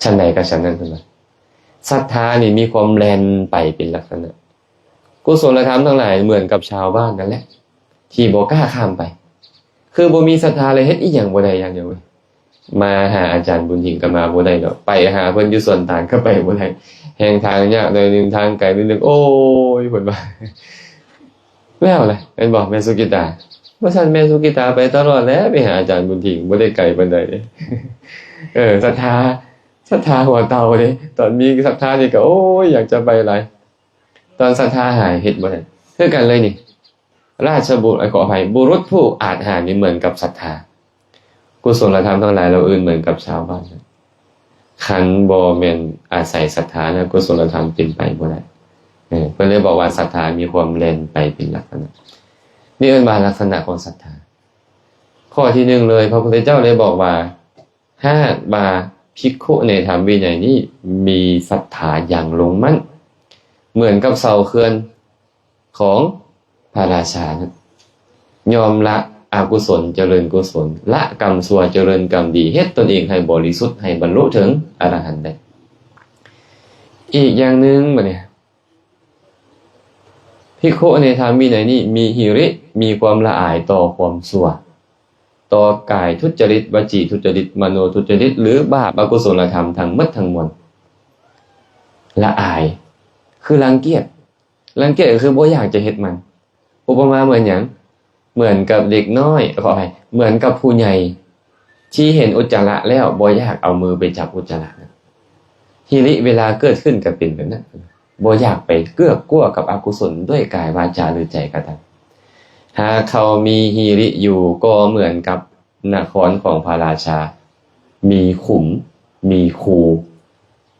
ຊັ້ນໃດກໍຊັ້ນນັ້ນເພິ່ນວ່າ ສັດທານີ້ມີຄວາມແລ່ນໄປເປັນລັກສະນະ. ກຸສົລະທຳທັງຫຼາຍເໝືອນກັບຊາວບ້ານນັ້ນແຫຼະ ທີ່ບໍ່ກ້າຂ້າມໄປ. ຄືບໍ່ມີສັດທາແລ້ວເຮັດອີ່ຫຍັງບໍ່ໄດ້ຢ່າງດຽວເວີຍ. ມາຫາອາຈານບຸນຖິງກໍມາບໍ່ໄດ້ດອກ, ໄປຫາເພິ່ນຢູ່ສວນຕານກໍໄປບໍ່ໄດ້, ແຮ່ງທາງຍາກໜ້ອຍໜຶ່ງ, ທາງໄກໜ້ອຍໜຶ່ງ. ໂອ້ຍ ເພິ່ນວ່າ ແລ້ວລະ ແມ່ນບໍ່ແມ່ສຸກິຕາ? ວ່າຊັ້ນແມ່ສຸກິຕາໄປຕະຫຼອດແຫຼະ ໄປຫາອາຈານບຸນຖິງ, ບໍ່ໄດ້ໄກປານໃດເດ້. ເອີ ສັດທາ, ສັດທາຫົວເຕົາເດ້. ຕອນມີສັດທານີ້ກໍ ໂອ້ຍ ຢາກຈະໄປຫຼາຍ. ຕອນສັດທາຫາຍເຮັດບໍ່ໄດ້ຄືກັນເລີຍນີ້. ລາຊະບຸ ເອີ ຂໍອະໄພ, ບຸລຸດຜູ້ອາດຫານນີ້ເໝືອນກັບສັດທາ. ກຸສົລະທຳທັງຫຼາຍເຫຼົ່າອື່ນເໝືອນກັບຊາວບ້ານ. ຄັນບໍ່ແມ່ນອາໄສສັດທາແລ້ວ ກຸສົລະທຳເປັນໄປບໍ່ໄດ້. ເອີ ເພິ່ນເລີຍບອກວ່າສັດທາມີຄວາມແລ່ນໄປເປັນລັກສະນະ. ນີ້ເອີ້ນວ່າລັກສະນະຂອງສັດທາ. ຂໍ້ທີໜຶ່ງເລີຍ ພະພຸດທະເຈົ້າໄດ້ບອກວ່າ ຫາກວ່າພິກຂຸໃນທຳວິໄນນີ້ມີສັດທາຢ່າງລົງໝັ້ນ ເໝືອນກັບເສົາເຂື່ອນຂອງພະລາຊານັ້ນ, ຍອມລະອະກຸສົນ ຈະເລີນກຸສົນ, ລະກຳຊົ່ວ ຈະເລີນກຳດີ, ເຮັດຕົນເອງໃຫ້ບໍລິສຸດ, ໃຫ້ບັນລຸເຖິງອະລະຫັນໄດ້. ອີກຢ່າງໜຶ່ງ ບັດນີ້ ພິກຂຸໃນທຳວິໄນນີ້ມີຫິລິ, ມີຄວາມລະອາຍຕໍ່ຄວາມຊົ່ວ, ຕໍ່ກາຍທຸດຈະລິດ, ວະຈີທຸດຈະລິດ, ມະໂນທຸດຈະລິດ ຫຼື ບາບອະກຸສົນລະທຳທັງໝົດທັງມວນ. ລະອາຍ ຄືລັງກຽດ, ລັງກຽດກໍຄືບໍ່ຢາກຈະເຮັດມັນ. ອຸປະມາເໝືອນຫຍັງ? ເໝືອນກັບເດັກນ້ອຍ, ຂໍອະໄພ, ເໝືອນກັບຜູ້ໃຫຍ່ທີ່ເຫັນອຸດຈະລະແລ້ວບໍ່ຢາກເອົາມືໄປຈັບອຸດຈະລະ. ຫິລິເວລາເກີດຂຶ້ນກໍເປັນແບບນັ້ນ, ບໍ່ຢາກໄປເກືອກກົວກັບອະກຸສົນດ້ວຍກາຍ, ວາຈາ ຫຼື ໃຈກໍຕາມ. ຫາກເຂົາມີຫິລິຢູ່ກໍເໝືອນກັບນະຄອນຂອງພະລາຊາ, ມີຂຸມ, ມີຄູ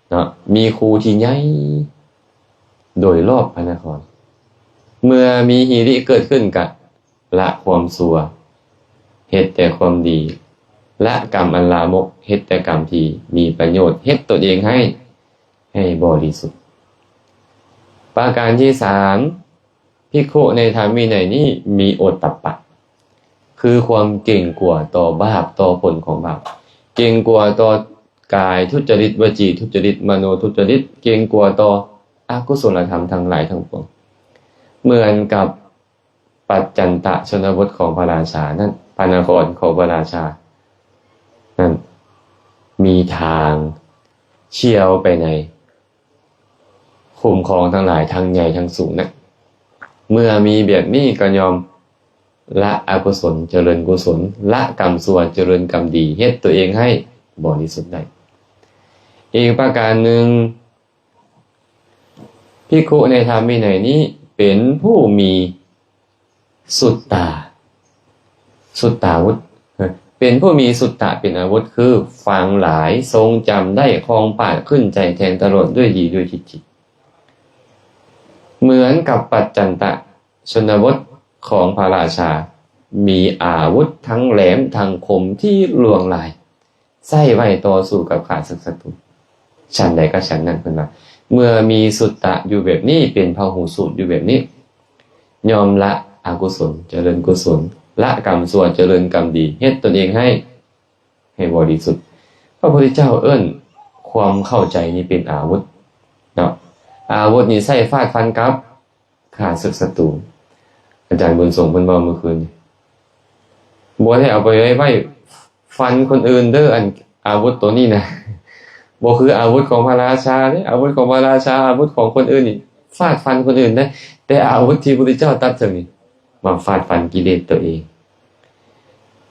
ເນາະ, ມີຄູທີ່ໃຫຍ່ໂດຍລອບພະນະຄອນ. ເມື່ອມີຫິລິເກີດຂຶ້ນກະລະຄວາມຊົ່ວ, ເຮັດແຕ່ຄວາມດີ, ລະກຳອັນລາມົກ, ເຮັດແຕ່ກຳທີ່ມີປະໂຫຍດ, ເຮັດຕົນເອງໃຫ້, ໃຫ້ບໍລິສຸດ. ປະການທີສາມ ພິກຂຸໃນທຳວິໄນນີ້ມີໂອດຕັບປະ ຄືຄວາມເກງກົວຕໍ່ບາບ, ຕໍ່ຜົນຂອງບາບ, ເກງກົວຕໍ່ກາຍທຸດຈະລິດ, ວະຈີທຸດຈະລິດ, ມະໂນທຸດຈະລິດ, ເກງກົວຕໍ່ອະກຸສົນລະທຳທັງຫຼາຍທັງປວງ. ເໝືອນກັບປັດຈັນຕະຊົນນະບົດຂອງພະລາຊານັ້ນ, ພະນະຄອນຂອງພະລາຊານັ້ນ ມີທາງສ່ຽວໄປໃນ ຂຸມຂອງທັງຫຼາຍ ທັງໃຫຍ່ທັງສູງນະ. ເມື່ອມີແບບນີ້ກໍຍອມລະອະກຸສົນ ຈະເລີນກຸສົນ, ລະກຳຊົ່ວ ຈະເລີນກຳດີ, ເຮັດຕົວເອງໃຫ້ບໍລິສຸດໄດ້. ອີກປະການໜຶ່ງ, ພິກຂຸໃນທຳວິໄນນີ້ເປັນຜູ້ມີ ສຸດຕາ, ສຸດຕາວຸດ, ເປັນຜູ້ມີສຸດຕະເປັນອາວຸດ ຄືຟັງຫຼາຍ, ຊົງຈຳໄດ້, ຄ່ອງປາດ, ຂຶ້ນໃຈແທງຕະຫຼອດດ້ວຍດີດ້ວຍຈິດຈິດ. ເໝືອນກັບປັດຈັນຕະຊົນນະບົດຂອງພະລາຊາ, ມີອາວຸດທັງແຫຼມທັງຄົມທີ່ຫຼວງຫຼາຍ ໃຊ້ໄວ້ຕໍ່ສູ້ກັບຂ້າສຶກສັດຕູ. ຊັ້ນໃດກໍຊັ້ນນັ້ນ ເພິ່ນວ່າ ເມື່ອມີສຸດຕະຢູ່ແບບນີ້ ເປັນພະຫູສູດຢູ່ແບບນີ້ ຍອມລະອະກຸສົນ ຈະເລີນກຸສົນ, ລະກຳຊົ່ວ ຈະເລີນກຳດີ, ເຮັດຕົນເອງໃຫ້ ໃຫ້ບໍລິສຸດ. ພະພຸດທະເຈົ້າເອີ້ນຄວາມເຂົ້າໃຈນີ້ເປັນອາວຸດເນາະ. ອາວຸດນີ້ໃຊ້ຟາດຟັນກັບ ຂ້າສຶກສັດຕູ. ອາຈານບຸນສົງເພິ່ນເວົ້າມື້ຄືນນີ້ ບໍ່ໄດ້ເອົາໄປໄວ້ ໄວ້ຟັນຄົນອື່ນເດີ, ອັນອາວຸດໂຕນີ້ນະ ບໍ່ຄືອາວຸດຂອງພະລາຊາເດ້. ອາວຸດຂອງພະລາຊາ, ອາວຸດຂອງຄົນອື່ນນີ້ ຟາດຟັນຄົນອື່ນໄດ້, ແຕ່ອາວຸດທີ່ພຸດທະເຈົ້າຕັດເຖິງນີ້ ມາຟາດຟັນກິເລດຕົວເອງ,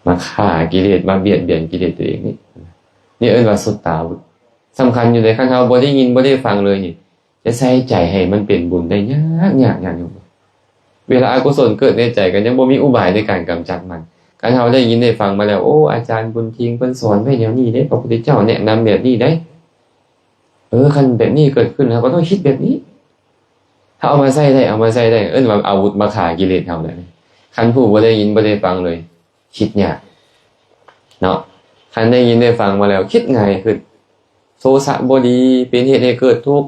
ມາຂ້າກິເລດ, ມາບຽດບຽນກິເລດຕົວເອງນີ້, ນີ້ເອີ້ນວ່າສຸດຕາວຸດ. ສຳຄັນຢູ່ເດ້, ຄັນເຮົາບໍ່ໄດ້ຍິນ ບໍ່ໄດ້ຟັງເລີຍນີ້ ຈະໃສ່ໃຈໃຫ້ມັນເປັນບຸນໄດ້ຍາກ, ຍາກ, ຍາກຢູ່. ເວລາອະກຸສົນເກີດໃນໃຈ ກໍຍັງບໍ່ມີອຸບາຍໃນການກຳຈັດມັນ. ຄັນເຮົາໄດ້ຍິນໄດ້ຟັງມາແລ້ວ, ໂອ້ ອາຈານບຸນທິງເພິ່ນສອນໄວ້ແນວນີ້ເດ້, ພະພຸດທະເຈົ້າແນະນຳແບບນີ້ເດ້, ເອີ ຄັນແບບນີ້ເກີດຂຶ້ນ ເຮົາກໍຕ້ອງຄິດແບບນີ້. ຖ້າເອົາມາໃຊ້ໄດ້, ເອົາມາໃຊ້ໄດ້, ເອີ້ນວ່າອາວຸດມາຂ້າກິເລດເຮົາໄດ້. ຄັນຜູ້ບໍ່ໄດ້ຍິນ ບໍ່ໄດ້ຟັງເລີຍ, ຄິດຍາກເນາະ. ຄັນໄດ້ຍິນໄດ້ຟັງມາແລ້ວ ຄິດງ່າຍຂຶ້ນ. ໂທສະບໍ່ດີ ເປັນເຫດໃຫ້ເກີດທຸກ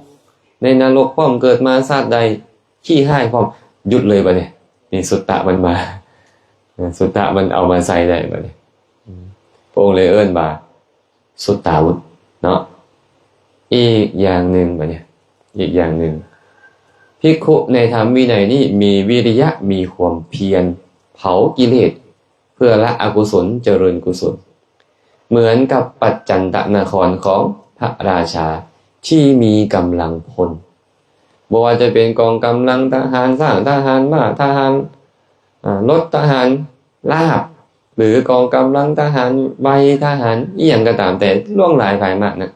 ໃນນະລົກພ້ອມ, ເກີດມາຊາດໃດຂີ້ຮ້າຍພ້ອມ. ຢຸດເລີຍບັດນີ້, ນີ້ສຸດຕະມັນມາ, ສຸດຕະມັນເອົາມາໃຊ້ໄດ້ບັດນີ້. ພະອົງເລີຍເອີ້ນວ່າສຸດຕາວຸດເນາະ. ອີກຢ່າງໜຶ່ງ ບັດນີ້ ອີກຢ່າງໜຶ່ງ ພິກຂຸໃນທຳວິໄນນີ້ມີວິລິຍະ ມີຄວາມພຽນເຜົາກິເລດ ເພື່ອລະອະກຸສົນ ຈະເລີນກຸສົນ ເໝືອນກັບປັດຈັນຕະນະຄອນຂອງພະລາຊາທີ່ມີກຳລັງພົນ ບໍ່ວ່າຈະເປັນກອງກຳລັງທະຫານຊ້າງ ທະຫານມ້າ ທະຫານ ອາ ລົດ ທະຫານລາບ ຫຼື ກອງກຳລັງທະຫານໄວ ທະຫານອີ່ຫຍັງກໍຕາມແຕ່ ຫຼວງຫຼາຍພາຍມາກນັ້ນ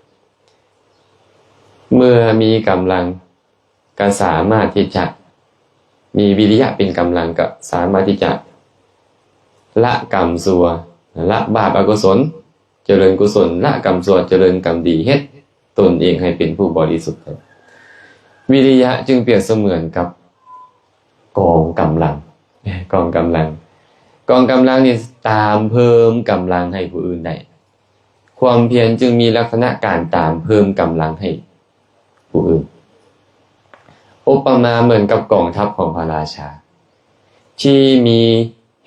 ເມື່ອມີກຳລັງ ກໍສາມາດທີ່ຈະມີວິລິຍະເປັນກຳລັງ ກໍສາມາດທີ່ຈະລະກຳຊົ່ວ ລະບາບອະກຸສົນ ຈະເລີນກຸສົນ ລະກຳຊົ່ວ ຈະເລີນກຳດີ ເຮັດຕົນເອງໃຫ້ເປັນຜູ້ບໍລິສຸດໄດ້. ວິລິຍະຈຶ່ງປຽບສະເໝືອນກັບກອງກຳລັງ ກອງກຳລັງ ກອງກຳລັງນີ້ຕາມເພີ່ມກຳລັງໃຫ້ຜູ້ອື່ນໄດ້. ຄວາມພຽນຈຶ່ງມີລັກສະນະການຕາມເພີ່ມກຳລັງໃຫ້ຜູ້ອື່ນ. ອຸປະມາເໝືອນກັບກອງທັບຂອງພະລາຊາ ທີ່ມີ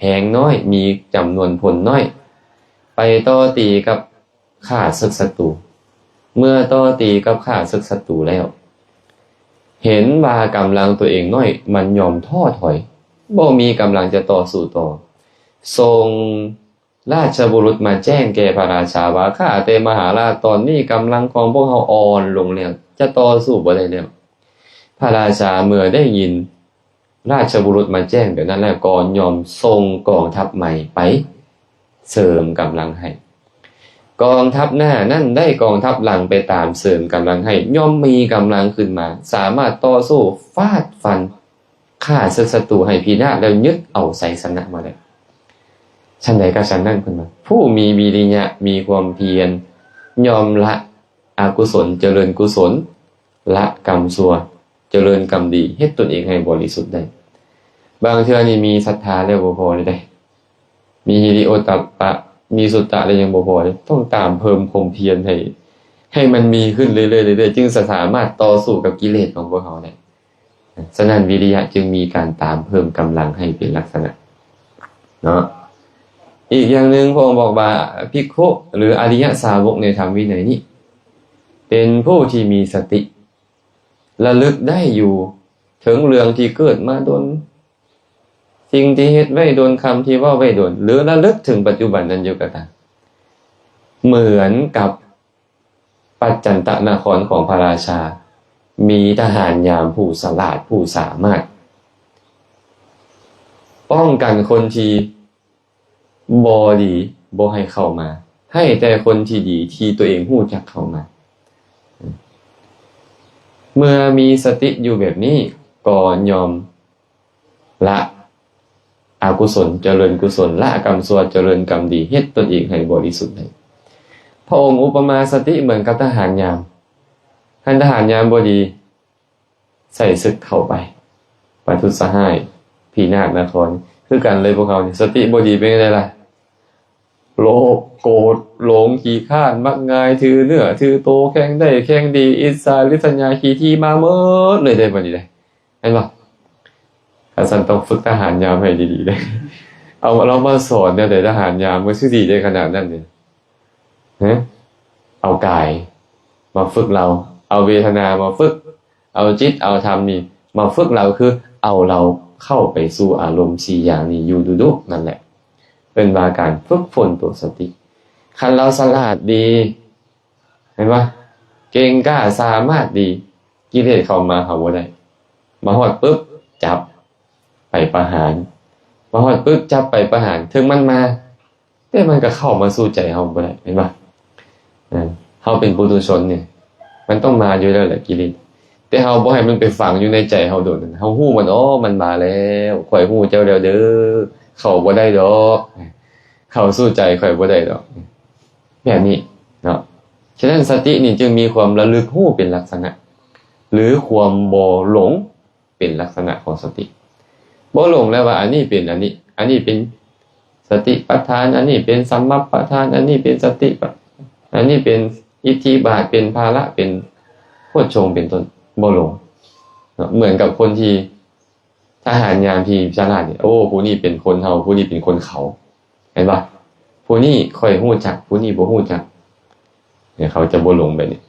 ແຮງນ້ອຍ ມີຈຳນວນພົນນ້ອຍ ໄປຕໍ່ຕີກັບຂ້າເສິກສັດຕູ. ເມື່ອຕໍ່ຕີກັບຂ້າເສິກສັດຕູແລ້ວ ເຫັນວ່າກຳລັງຕົວເອງນ້ອຍ ມັນຍອມທໍ້ຖອຍ ບໍ່ມີກຳລັງຈະຕໍ່ສູ້ຕໍ່ ສົ່ງ ລາຊະບຸລຸດມາແຈ້ງແກ່ພະລາຊາວ່າ ຂ້າແຕ່ມະຫາລາດ ຕອນນີ້ກຳລັງຂອງພວກເຮົາອ່ອນລົງແລ້ວ ຈະຕໍ່ສູ້ບໍ່ໄດ້ແລ້ວ. ພະລາຊາເມື່ອໄດ້ຍິນລາຊະບຸລຸດມາແຈ້ງແບບນັ້ນແລ້ວ ກໍຍອມສົ່ງກອງທັບໃໝ່ໄປເສີມກຳລັງໃຫ້. ກອງທັບໜ້ານັ້ນໄດ້ກອງທັບຫຼັງໄປຕາມເສີມກຳລັງໃຫ້ ຍ່ອມມີກຳລັງຂຶ້ນມາ ສາມາດຕໍ່ສູ້ຟາດຟັນ ຂ້າເສິກສັດຕູໃຫ້ພິນາດ ແລ້ວຍຶດເອົາໄຊຊະນະມາໄດ້. ຊັ້ນໃດກໍຊັ້ນນັ້ນ ເພິ່ນວ່າ ຜູ້ມີວິລິຍະ ມີຄວາມພຽນ ຍອມລະອະກຸສົນ ຈະເລີນກຸສົນ ລະກຳຊົ່ວ ຈະເລີນກຳດີ ເຮັດຕົນເອງໃຫ້ບໍລິສຸດໄດ້. ບາງເທື່ອນີ້ມີສັດທາແລ້ວບໍ່ພໍເດ້ ມີຫິລິໂອດຕະປະ ມີສຸດຕະແລ້ວຍັງບໍ່ພໍເດ້ ຕ້ອງຕາມເພີ່ມຄວາມພຽນໃຫ້ ໃຫ້ມັນມີຂຶ້ນເລື້ອຍໆ ເລື້ອຍໆ ຈຶ່ງຈະສາມາດຕໍ່ສູ້ກັບກິເລດຂອງພວກເຮົາໄດ້. ສະນັ້ນ ວິລິຍະຈຶ່ງມີການຕາມເພີ່ມກຳລັງໃຫ້ເປັນລັກສະນະເນາະ. ອີກຢ່າງໜຶ່ງ ພະອົງບອກວ່າ ພິກຂຸ ຫຼື ອະລິຍະສາວົກໃນທຳວິໄນນີ້ ເປັນຜູ້ທີ່ມີສະຕິ ລະລຶກໄດ້ຢູ່ເຖິງເລື່ອງທີ່ເກີດມາດົນ, ສິ່ງທີ່ເຮັດໄວ້ດົນ, ຄຳທີ່ເວົ້າໄວ້ດົນ ຫຼື ລະລຶກເຖິງປັດຈຸບັນນັ້ນຢູ່ກໍຕາມ. ເໝືອນກັບ ປັດຈັນຕະນະຄອນຂອງພະລາຊາ ມີທະຫານຍາມຜູ້ສະຫຼາດ ຜູ້ສາມາດ ປ້ອງກັນຄົນທີ່ບໍ່ດີບໍ່ໃຫ້ເຂົ້າມາ, ໃຫ້ແຕ່ຄົນທີ່ດີທີ່ຕົວເອງຮູ້ຈັກເຂົ້າມາ. ເມື່ອມີສະຕິຢູ່ແບບນີ້ ກໍຍອມ ລະອະກຸສົນ ຈະເລີນກຸສົນ, ລະກຳຊົ່ວ ຈະເລີນກຳດີ, ເຮັດຕົນເອງໃຫ້ບໍລິສຸດໄດ້. ພະອົງອຸປະມາສະຕິເໝືອນກັບທະຫານຍາມ. ຄັນທະຫານຍາມບໍ່ດີ ໃສ່ເສິກເຂົ້າໄປ ປະທຸດສະຫາຍ ພິນາດນະຄອນ ຄືກັນເລີຍພວກເຮົານີ້. ສະຕິບໍ່ດີເປັນຈັ່ງໃດລະ? ໂລບ ໂກດ ຫຼົງ ຂີ້ຄ້ານ ມັກງ່າຍ ຖືເນື້ອຖືໂຕ ແຂ່ງໄດ້ແຂ່ງດີ ອິດສາລິດສະຫຍາ ຂີ້ຖີ່ມາໝົດເລີຍເດ້ ບັດນີ້ເດ້. ແມ່ນບໍ່? ຄັນຊັ້ນຕ້ອງຝຶກທະຫານຍາມໃຫ້ດີໆເດ້. ເອົາລາວມາສອນແນວໃດ ທະຫານຍາມ ມັນຄືດີໄດ້ຂະໜາດນັ້ນເດ? ຮະ? ເອົາກາຍມາຝຶກລາວ, ເອົາເວທະນາມາຝຶກ, ເອົາຈິດເອົາທຳນີ້ມາຝຶກລາວ, ຄືເອົາລາວເຂົ້າໄປສູ່ອາລົມສີ່ຢ່າງນີ້ຢູ່ດຸໆ ນັ້ນແຫຼະ ເອີ້ນວ່າການຝຶກຝົນຕົວສະຕິ. ຄັນລາວສະຫຼາດດີ ເຫັນບໍ່? ເກັ່ງກ້າ ສາມາດດີ, ກິເລດເຂົ້າມາເຮົາບໍ່ໄດ້. ມາຮອດປຶບ ຈັບໄປປະຫານ, ມາຮອດປຶບ ຈັບໄປປະຫານ. ເຖິງມັນມາ ແຕ່ມັນກໍເຂົ້າມາສູ່ໃຈເຮົາບໍ່ໄດ້, ເຫັນບໍ່? ເຮົາເປັນປຸຖຸຊົນນີ້ ມັນຕ້ອງມາຢູ່ແລ້ວແຫຼະ ກິເລດ, ແຕ່ເຮົາບໍ່ໃຫ້ມັນໄປຝັງຢູ່ໃນໃຈເຮົາດົນ. ເຮົາຮູ້ມັນ, ອໍ ມັນມາແລ້ວ, ຂ້ອຍຮູ້ເຈົ້າແລ້ວເດີ, ເຂົ້າບໍ່ໄດ້ດອກ, ເຂົ້າສູ່ໃຈຂ້ອຍບໍ່ໄດ້ດອກ. ແບບນີ້ເນາະ. ສະນັ້ນ ສະຕິນີ້ຈຶ່ງມີຄວາມລະລຶກຮູ້ເປັນລັກສະນະ ຫຼື ຄວາມບໍ່ຫຼົງເປັນລັກສະນະຂອງສະຕິ. ບໍ່ຫຼົງແລ້ວວ່າ ອັນນີ້ເປັນອັນນີ້, ອັນນີ້ເປັນສະຕິປະທານ, ອັນນີ້ເປັນສຳມະປະທານ, ອັນນີ້ເປັນສະຕິປະ, ອັນນີ້ເປັນອິດທິບາດ, ເປັນພາລະ, ເປັນໂພດຊົງເປັນຕົ້ນ, ບໍ່ຫຼົງເນາະ. ເໝືອນກັບຄົນທີ່ ທະຫານຍາມທີ່ສະຫຼາດນີ້ ໂອ້ ຜູ້ນີ້ເປັນຄົນເຮົາ, ຜູ້ນີ້ເປັນຄົນເຂົາ, ເຫັນບໍ່? ຜູ້ນີ້ຂ້ອຍຮູ້ຈັກ ຜູ້ນີ້ບໍ່ຮູ້ຈັກ ເຂົາຈະບໍ່ຫຼົງແບບນີ້.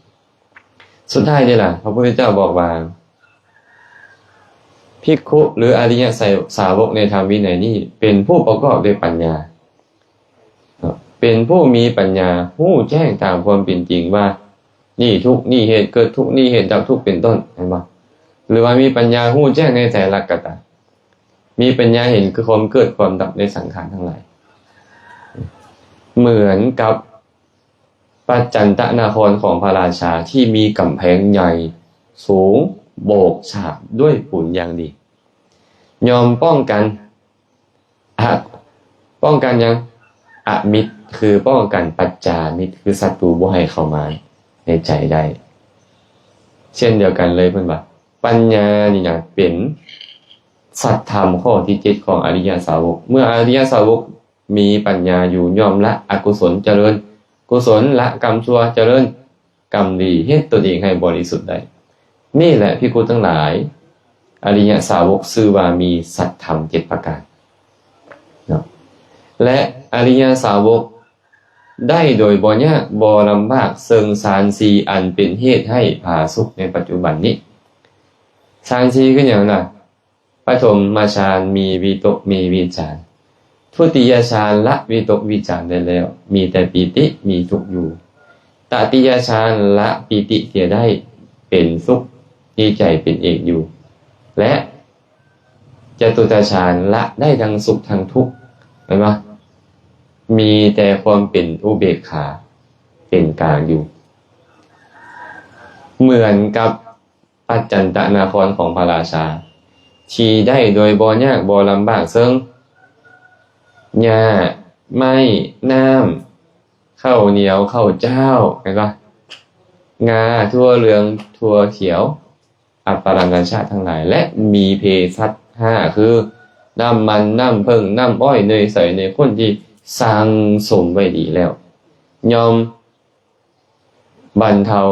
ສຸດທ້າຍນີ້ລະ ພະພຸດທະເຈົ້າບອກວ່າ ພິກຂຸ ຫຼື ອະລິຍະສາ ສາວົກໃນທຳວິໄນນີ້ ເປັນຜູ້ປະກອບດ້ວຍປັນຍາ ເປັນຜູ້ມີປັນຍາ ຮູ້ແຈ້ງຕາມຄວາມເປັນຈິງວ່າ ນີ້ທຸກ ນີ້ເຫດເກີດທຸກ ນີ້ເຫດດັບທຸກ ເປັນຕົ້ນ ເຫັນບໍ່? ຫຼືວ່າມີປັນຍາຮູ້ແຈ້ງໃນໄຕລັກກະຕາ ມີປັນຍາເຫັນຄືຄວາມເກີດຄວາມດັບໃນສັງຂານທັງຫຼາຍ ເໝືອນກັບປັດຈັນຕະນະຄອນຂອງພະລາຊາທີ່ມີກຳແພງໃຫຍ່ສູງ ໂບກສາບດ້ວຍປູນຢ່າງດີ ຍ່ອມປ້ອງກັນ ອະ ປ້ອງກັນຫຍັງ? ອະມິດ ຄືປ້ອງກັນປັດຈາມິດ ຄືສັດຕູບໍ່ໃຫ້ເຂົ້າມາໃນໃຈໄດ້ ເຊັ່ນດຽວກັນເລີຍ ເພິ່ນວ່າ ປັນຍານີ້ນະ ເປັນສັດທຳຂໍ້ທີເຈັດຂອງອະລິຍະສາວົກ ເມື່ອອະລິຍະສາວົກມີປັນຍາຢູ່ ຍ່ອມລະອະກຸສົນ ຈະເລີນກຸສົນ ລະກຳຊົ່ວ ຈະເລີນ ກຳດີ ເຮັດຕົນເອງໃຫ້ບໍລິສຸດໄດ້. ນີ້ແຫຼະພິກຂຸທັງຫຼາຍ ອະລິຍະສາວົກຊື່ວ່າມີສັດທຳເຈັດປະການເນາະ ແລະ ອະລິຍະສາວົກໄດ້ໂດຍບໍ່ຍາກບໍ່ລຳບາກ ເຊິ່ງຊານສີ່ອັນເປັນເຫດໃຫ້ຜາສຸກໃນປັດຈຸບັນນີ້. ຊານສີ່ຄືຫຍັງລະ? ປະຖົມມະຊານມີວິຕົກມີວິຈານ ທຸຕິຍະຊານລະວິຕົກວິຈານໄດ້ແລ້ວ ມີແຕ່ປີຕິມີສຸກຢູ່ ຕະຕິຍະຊານລະປີຕິເສຍໄດ້ ເປັນສຸກ ມີໃຈເປັນເອກຢູ່ ແລະ ຈະຕຸຕະຊານລະໄດ້ທັງສຸກທັງທຸກ ເຫັນບໍ່? ມີແຕ່ຄວາມເປັນອຸເບກຂາ ເປັນກາງຢູ່ ເໝືອນກັບ ປັດຈັນຕະນະຄອນຂອງພະລາຊາ ທີ່ໄດ້ໂດຍບໍ່ຍາກບໍ່ລຳບາກ ເຊິ່ງຫຍ້າ ໄມ້ ນ້ຳ ເຂົ້າໜຽວ ເຂົ້າຈ້າວ ເຫັນບໍ່? ງາ ຖົ່ວເຫຼືອງ ຖົ່ວຂຽວ ອາປາລະນະຊະທັງຫຼາຍ ແລະ ມີເພສັດຫ້າ ຄື ນ້ຳມັນ ນ້ຳເຜິ້ງ ນ້ຳອ້ອຍ ເນີຍໃສ ເນີຍຂຸ້ນ ທີ່ສັ່ງສົມໄວ້ດີແລ້ວ ຍ່ອມ ບັນເທົາ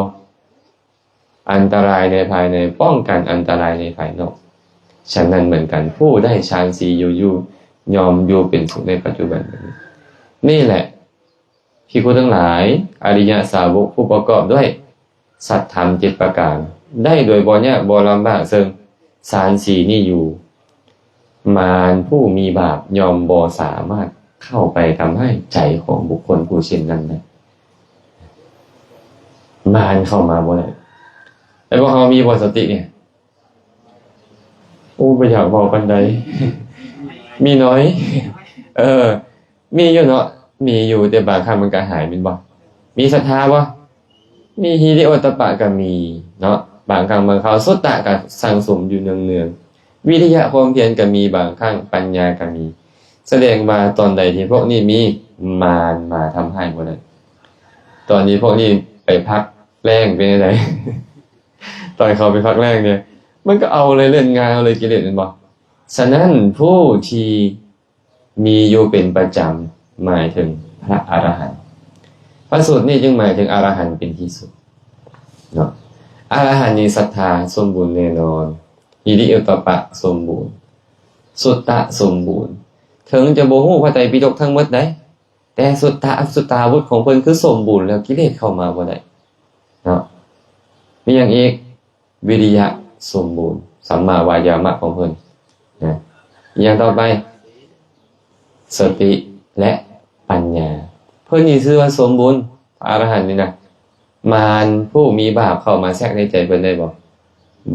ອັນຕະລາຍໃນພາຍໃນ ປ້ອງກັນອັນຕະລາຍໃນພາຍນອກ. ສະນັ້ນເໝືອນກັນ ຜູ້ໄດ້ຊານສີ່ຢູ່ໆ ຍ່ອມຢູ່ເປັນສຸກໃນປັດຈຸບັນ. ນີ້ແຫຼະ ພິກຂຸທັງຫຼາຍ, ອະລິຍະສາວົກຜູ້ປະກອບດ້ວຍສັດທຳເຈັດປະການ ໄດ້ໂດຍບໍ່ຍາກບໍ່ລຳບາກເຊິ່ງ ຊານສີ່ນີ້ຢູ່ ມານຜູ້ມີບາບຍ່ອມບໍ່ສາມາດເຂົ້າໄປທຳຮ້າຍໃຈຂອງບຸກຄົນຜູ້ເຊັ່ນນັ້ນໄດ້. ມານເຂົ້າມາບໍ່ໄດ້. ແຕ່ພວກເຮົາມີບໍ່ສະຕິນີ້? ໂອ້ ບໍ່ຢາກເວົ້າປານໃດ. ມີໜ້ອຍ. ເອີ. ມີຢູ່ເນາະ, ມີຢູ່ ແຕ່ບາງຄັ້ງມັນກໍຫາຍແມ່ນບໍ່? ມີສັດທາບໍ່? ມີ. ຫິລິໂອດຕະປະກໍມີເນາະ, ບາງຄັ້ງບາງຄາວ. ສຸດຕະກໍສັ່ງສົມຢູ່ເນືອງໆ, ວິລິຍະຄວາມພຽນກໍມີບາງຄັ້ງ, ປັນຍາກໍມີ. ສະແດງວ່າຕອນໃດທີ່ພວກນີ້ມີ, ມານມາທຳຮ້າຍບໍ່ໄດ້. ຕອນທີ່ພວກນີ້ໄປພັກແລ້ງເປັນຈັ່ງໃດ? ຕອນເຂົາໄປພັກແລ້ງນີ້ ມັນກໍເອົາເລີຍ, ເລ່ນງານເອົາເລີຍ ກິເລດແມ່ນບໍ່? ສະນັ້ນ ຜູ້ທີ່ ມີຢູ່ເປັນປະຈຳ ໝາຍເຖິງພະອະລະຫັນ. ພະສູດນີ້ຈຶ່ງໝາຍເຖິງອະລະຫັນເປັນທີ່ສຸດເນາະ. ອະລະຫັນນີ້ສັດທາສົມບູນແນ່ນອນ, ຫິລິໂອດຕະປະສົມບູນ, ສຸດຕະສົມບູນ. ເຖິງຈະບໍ່ຮູ້ພະໄຕປິດົກທັງໝົດໃດ, ແຕ່ສຸດຕະ ສຸດຕາວຸດຂອງເພິ່ນຄືສົມບູນແລ້ວ, ກິເລດເຂົ້າມາບໍ່ໄດ້ເນາະ. ມີຫຍັງອີກ? ວິລິຍະສົມບູນ, ສຳມາວາຍາມະຂອງເພິ່ນນະ. ອີຫຍັງຕໍ່ໄປ? ສະຕິ ແລະ ປັນຍາ. ເພິ່ນນີ້ຊື່ວ່າສົມບູນ, ພະອະລະຫັນນີ້ນະ. ມານຜູ້ມີບາບເຂົ້າມາແຊກໃນໃຈເພິ່ນໄດ້ບໍ່?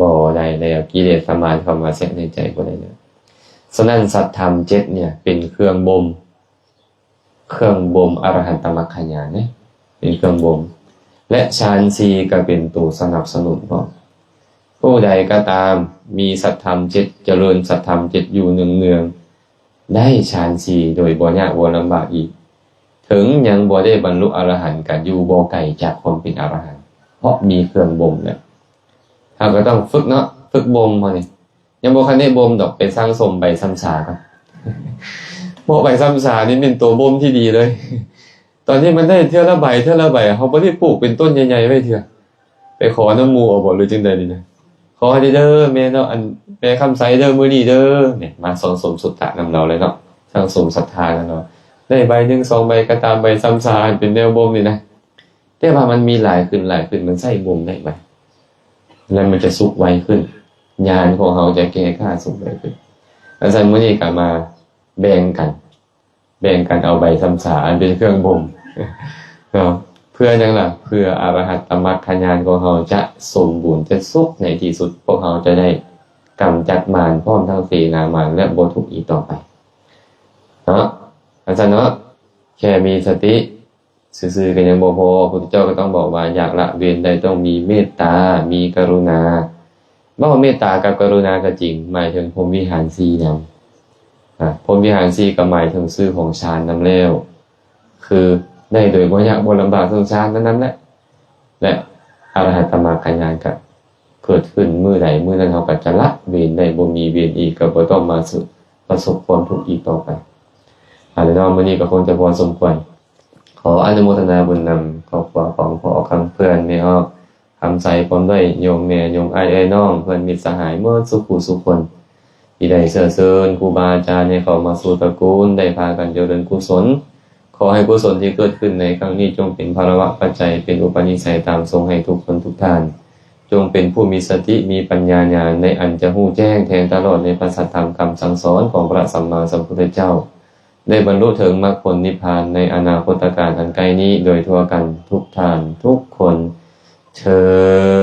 ບໍ່ໄດ້ແລ້ວ, ກິເລສະມານເຂົ້າມາແຊກໃນໃຈບໍ່ໄດ້ແລ້ວ. ສະນັ້ນ ສັດທຳເຈັດເນ່ຍເປັນເຄື່ອງບົ່ມ ເຄື່ອງບົ່ມອະລະຫັນຕະມັກຂະຍານເດ້ ເປັນເຄື່ອງບົ່ມ ແລະ ຊານສີ່ກໍເປັນໂຕສະໜັບສະໜູນພ້ອມ. ຜູ້ໃດກໍຕາມມີສັດທຳເຈັດ ຈະເລີນສັດທຳເຈັດຢູ່ເນືອງໆ ໄດ້ຊານສີ່ໂດຍບໍ່ຍາກບໍ່ລຳບາກອີກ. ເຖິງຍັງບໍ່ໄດ້ບັນລຸອະລະຫັນ ກໍຢູ່ບໍ່ໄກຈາກຄວາມເປັນອະລະຫັນ ເພາະມີເຄື່ອງບົ່ມແລ້ວ. ເຮົາກໍຕ້ອງຝຶກເນາະ, ຝຶກບົ່ມເຮົານີ້. ຍັງບໍ່ທັນໄດ້ບົ່ມດອກ, ໄປສັ່ງສົມໃບຊຳຊາກ່ອນ. ເພາະໃບຊຳຊານີ້ແມ່ນໂຕບົ່ມທີ່ດີເລີຍ. ຕອນນີ້ມັນໄດ້ເທື່ອລະໃບ, ເທື່ອລະໃບ, ເຮົາບໍ່ໄດ້ປູກເປັນຕົ້ນໃຫຍ່ໆໄວ້ເທື່ອ. ໄປຂໍນຳໝູ່ເອົາບໍ ຫຼືຈັ່ງໃດນີ້ນະ? ຂໍໃຫ້ເດີແມ່ເນາະ, ອັນ ແມ່ຄຳໃສເດີ ມື້ນີ້ເດີ. ນີ້ມາສັ່ງສົມສຸດຕະນຳລາວເລີຍເນາະ, ສັ່ງສົມສັດທານຳລາວ. ໄດ້ໃບໜຶ່ງສອງໃບກໍຕາມ ໃບຊຳຊາອັນເປັນແນວບົ່ມນີ້ນະ ແຕ່ວ່າມັນມີຫຼາຍຂຶ້ນ ຫຼາຍຂຶ້ນ ມັນໃຊ້ບົ່ມໄດ້ໄວ ແລະມັນຈະສຸກໄວຂຶ້ນ ຍານຂອງເຮົາຈະແກ່ກ້າສຸກໄວຂຶ້ນ. ຈັ່ງຊັ້ນ ມື້ນີ້ກໍມາແບ່ງກັນ ແບ່ງກັນເອົາໃບຊຳຊາອັນເປັນເຄື່ອງບົ່ມເນາະ. ເພື່ອຫຍັງລະ? ເພື່ອອະລະຫັດຕະມັກຂະຍານຂອງເຮົາຈະສົມບູນ ຈະສຸກໃນທີ່ສຸດ. ພວກເຮົາຈະໄດ້ກຳຈັດມານ ພ້ອມທັງເສນາມານ ແລະ ບໍ່ທຸກອີກຕໍ່ໄປເນາະ. ຈັ່ງຊັ້ນເນາະ ແຄ່ມີສະຕິ ຊື່ໆກໍຍັງບໍ່ພໍ ພະພຸດທະເຈົ້າກໍຕ້ອງບອກວ່າ ຢາກລະເວນໄດ້ຕ້ອງມີເມດຕາ ມີກະລຸນາ. ເວົ້າເມດຕາກັບກະລຸນາກໍຈິງ ໝາຍເຖິງພົມວິຫານສີ່ນຳ. ອາ ພົມວິຫານສີ່ກໍໝາຍເຖິງຊື່ຂອງຊານນຳແລ້ວ ຄືໄດ້ໂດຍບໍ່ຍາກບໍ່ລຳບາກ ເຊິ່ງຊານນັ້ນນຳແຫຼະ ແລະ ອະລະຫັດຕະມັກຂະຍານກໍເກີດຂຶ້ນມື້ໃດ ມື້ນັ້ນເຮົາກໍຈະລະເວນໄດ້ ບໍ່ມີເວນອີກ ກໍບໍ່ຕ້ອງມາປະສົບຄວາມທຸກອີກຕໍ່ໄປ. ເອົາລະເນາະ ມື້ນີ້ກໍຄົງຈະພໍສົມຄວນ ຂໍອະນຸໂມທະນາບຸນນຳຄອບຄົວຂອງພໍ່ອອກ ຄຳເພື່ອນ ແມ່ອອກ ຄຳໃສ ພ້ອມດ້ວຍໂຍມແມ່ ໂຍມອ້າຍ ເອື້ອຍນ້ອງ ເພື່ອນມິດສະຫາຍໝົດສູ່ຜູ້ສູ່ຄົນ ທີ່ໄດ້ເຊື້ອເຊີນຄູບາອາຈານໃຫ້ເຂົ້າມາສູ່ຕະກູນ ໄດ້ພາກັນຈະເລີນກຸສົນ. ຂໍໃຫ້ກຸສົນທີ່ເກີດຂຶ້ນໃນຄັ້ງນີ້ ຈົ່ງເປັນພາລະວະປັດໄຈ ເປັນອຸປະນິໄສຕາມສົ່ງໃຫ້ທຸກຄົນທຸກທ່ານ ຈົ່ງເປັນຜູ້ມີສະຕິ ມີປັນຍາຍານ ໃນອັນຈະຮູ້ແຈ້ງແທງຕະຫຼອດໃນພະສັດທຳຄຳສັ່ງສອນຂອງພະສຳມາສຳພຸດທະເຈົ້າ. ໄດ້ບັນລຸເຖິງມັກຜົນນິບພານໃນອະນາຄົດຕະການອັນໃກ້ນີ້ໂດຍທົ່ວກັນທຸກທ່ານທຸກຄົນເທີ້ນ.